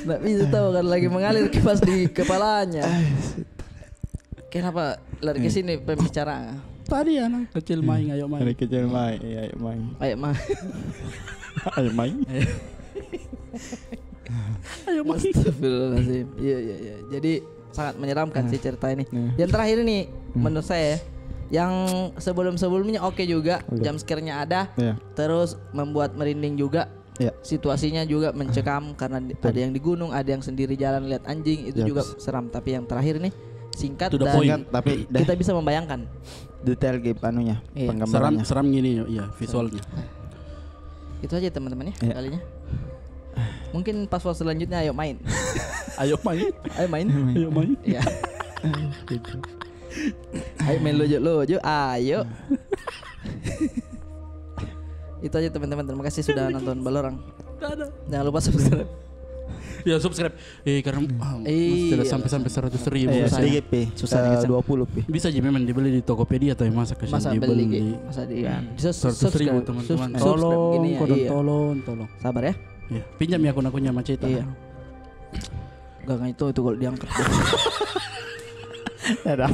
Nggak bisa tahu kan lagi mengalir kipas di kepalanya. Kenapa lari ke sini pembicaraan? Tadi anak kecil main, ayo main. Anak kecil main, iya, ayo main. Ayo main. Ayo main. Ayo. Ayo main. Astagfirullahaladzim. Iya, iya, iya. Jadi sangat menyeramkan sih cerita ini. Iya. Yang terakhir ini, menurut saya, yang sebelum-sebelumnya oke juga, jump scare-nya ada, terus membuat merinding juga. Iya. Situasinya juga mencekam karena di-, ada yang di gunung, ada yang sendiri jalan lihat anjing, itu juga seram. Tapi yang terakhir nih, singkat dan kita bisa membayangkan. To the point. Singkat, tapi kita bisa membayangkan detail gitu anunya, penggambarannya. Seram, seram gini, iya, visualnya. Itu aja, teman-teman, ya, kalinya. Mungkin pas selanjutnya, ayo main. Ayo main. Ayo main. Ayo main. Iya. Ayo main lojo-lojo, ayo. Itu aja, teman-teman. Terima kasih sudah nonton Ballorang. Dadah. Jangan lupa subscribe. Ya, subscribe. Eh, karena, ah, masih tidak sampai, sampai seratus ribu. Iya, sedikit pi. Susah dikit, dua puluh pi. Bisa ji memang dibeli di Tokopedia atau yang masa kasihan dibeli. Masa beli, masa di, ya. Seratus ribu, teman-teman. Tolong, kodong, tolong, tolong. Sabar, ya. Iya, pinjam ya akun-akunnya Maceta. Iya. Gak, itu, itu kalau diangkat. Dadah.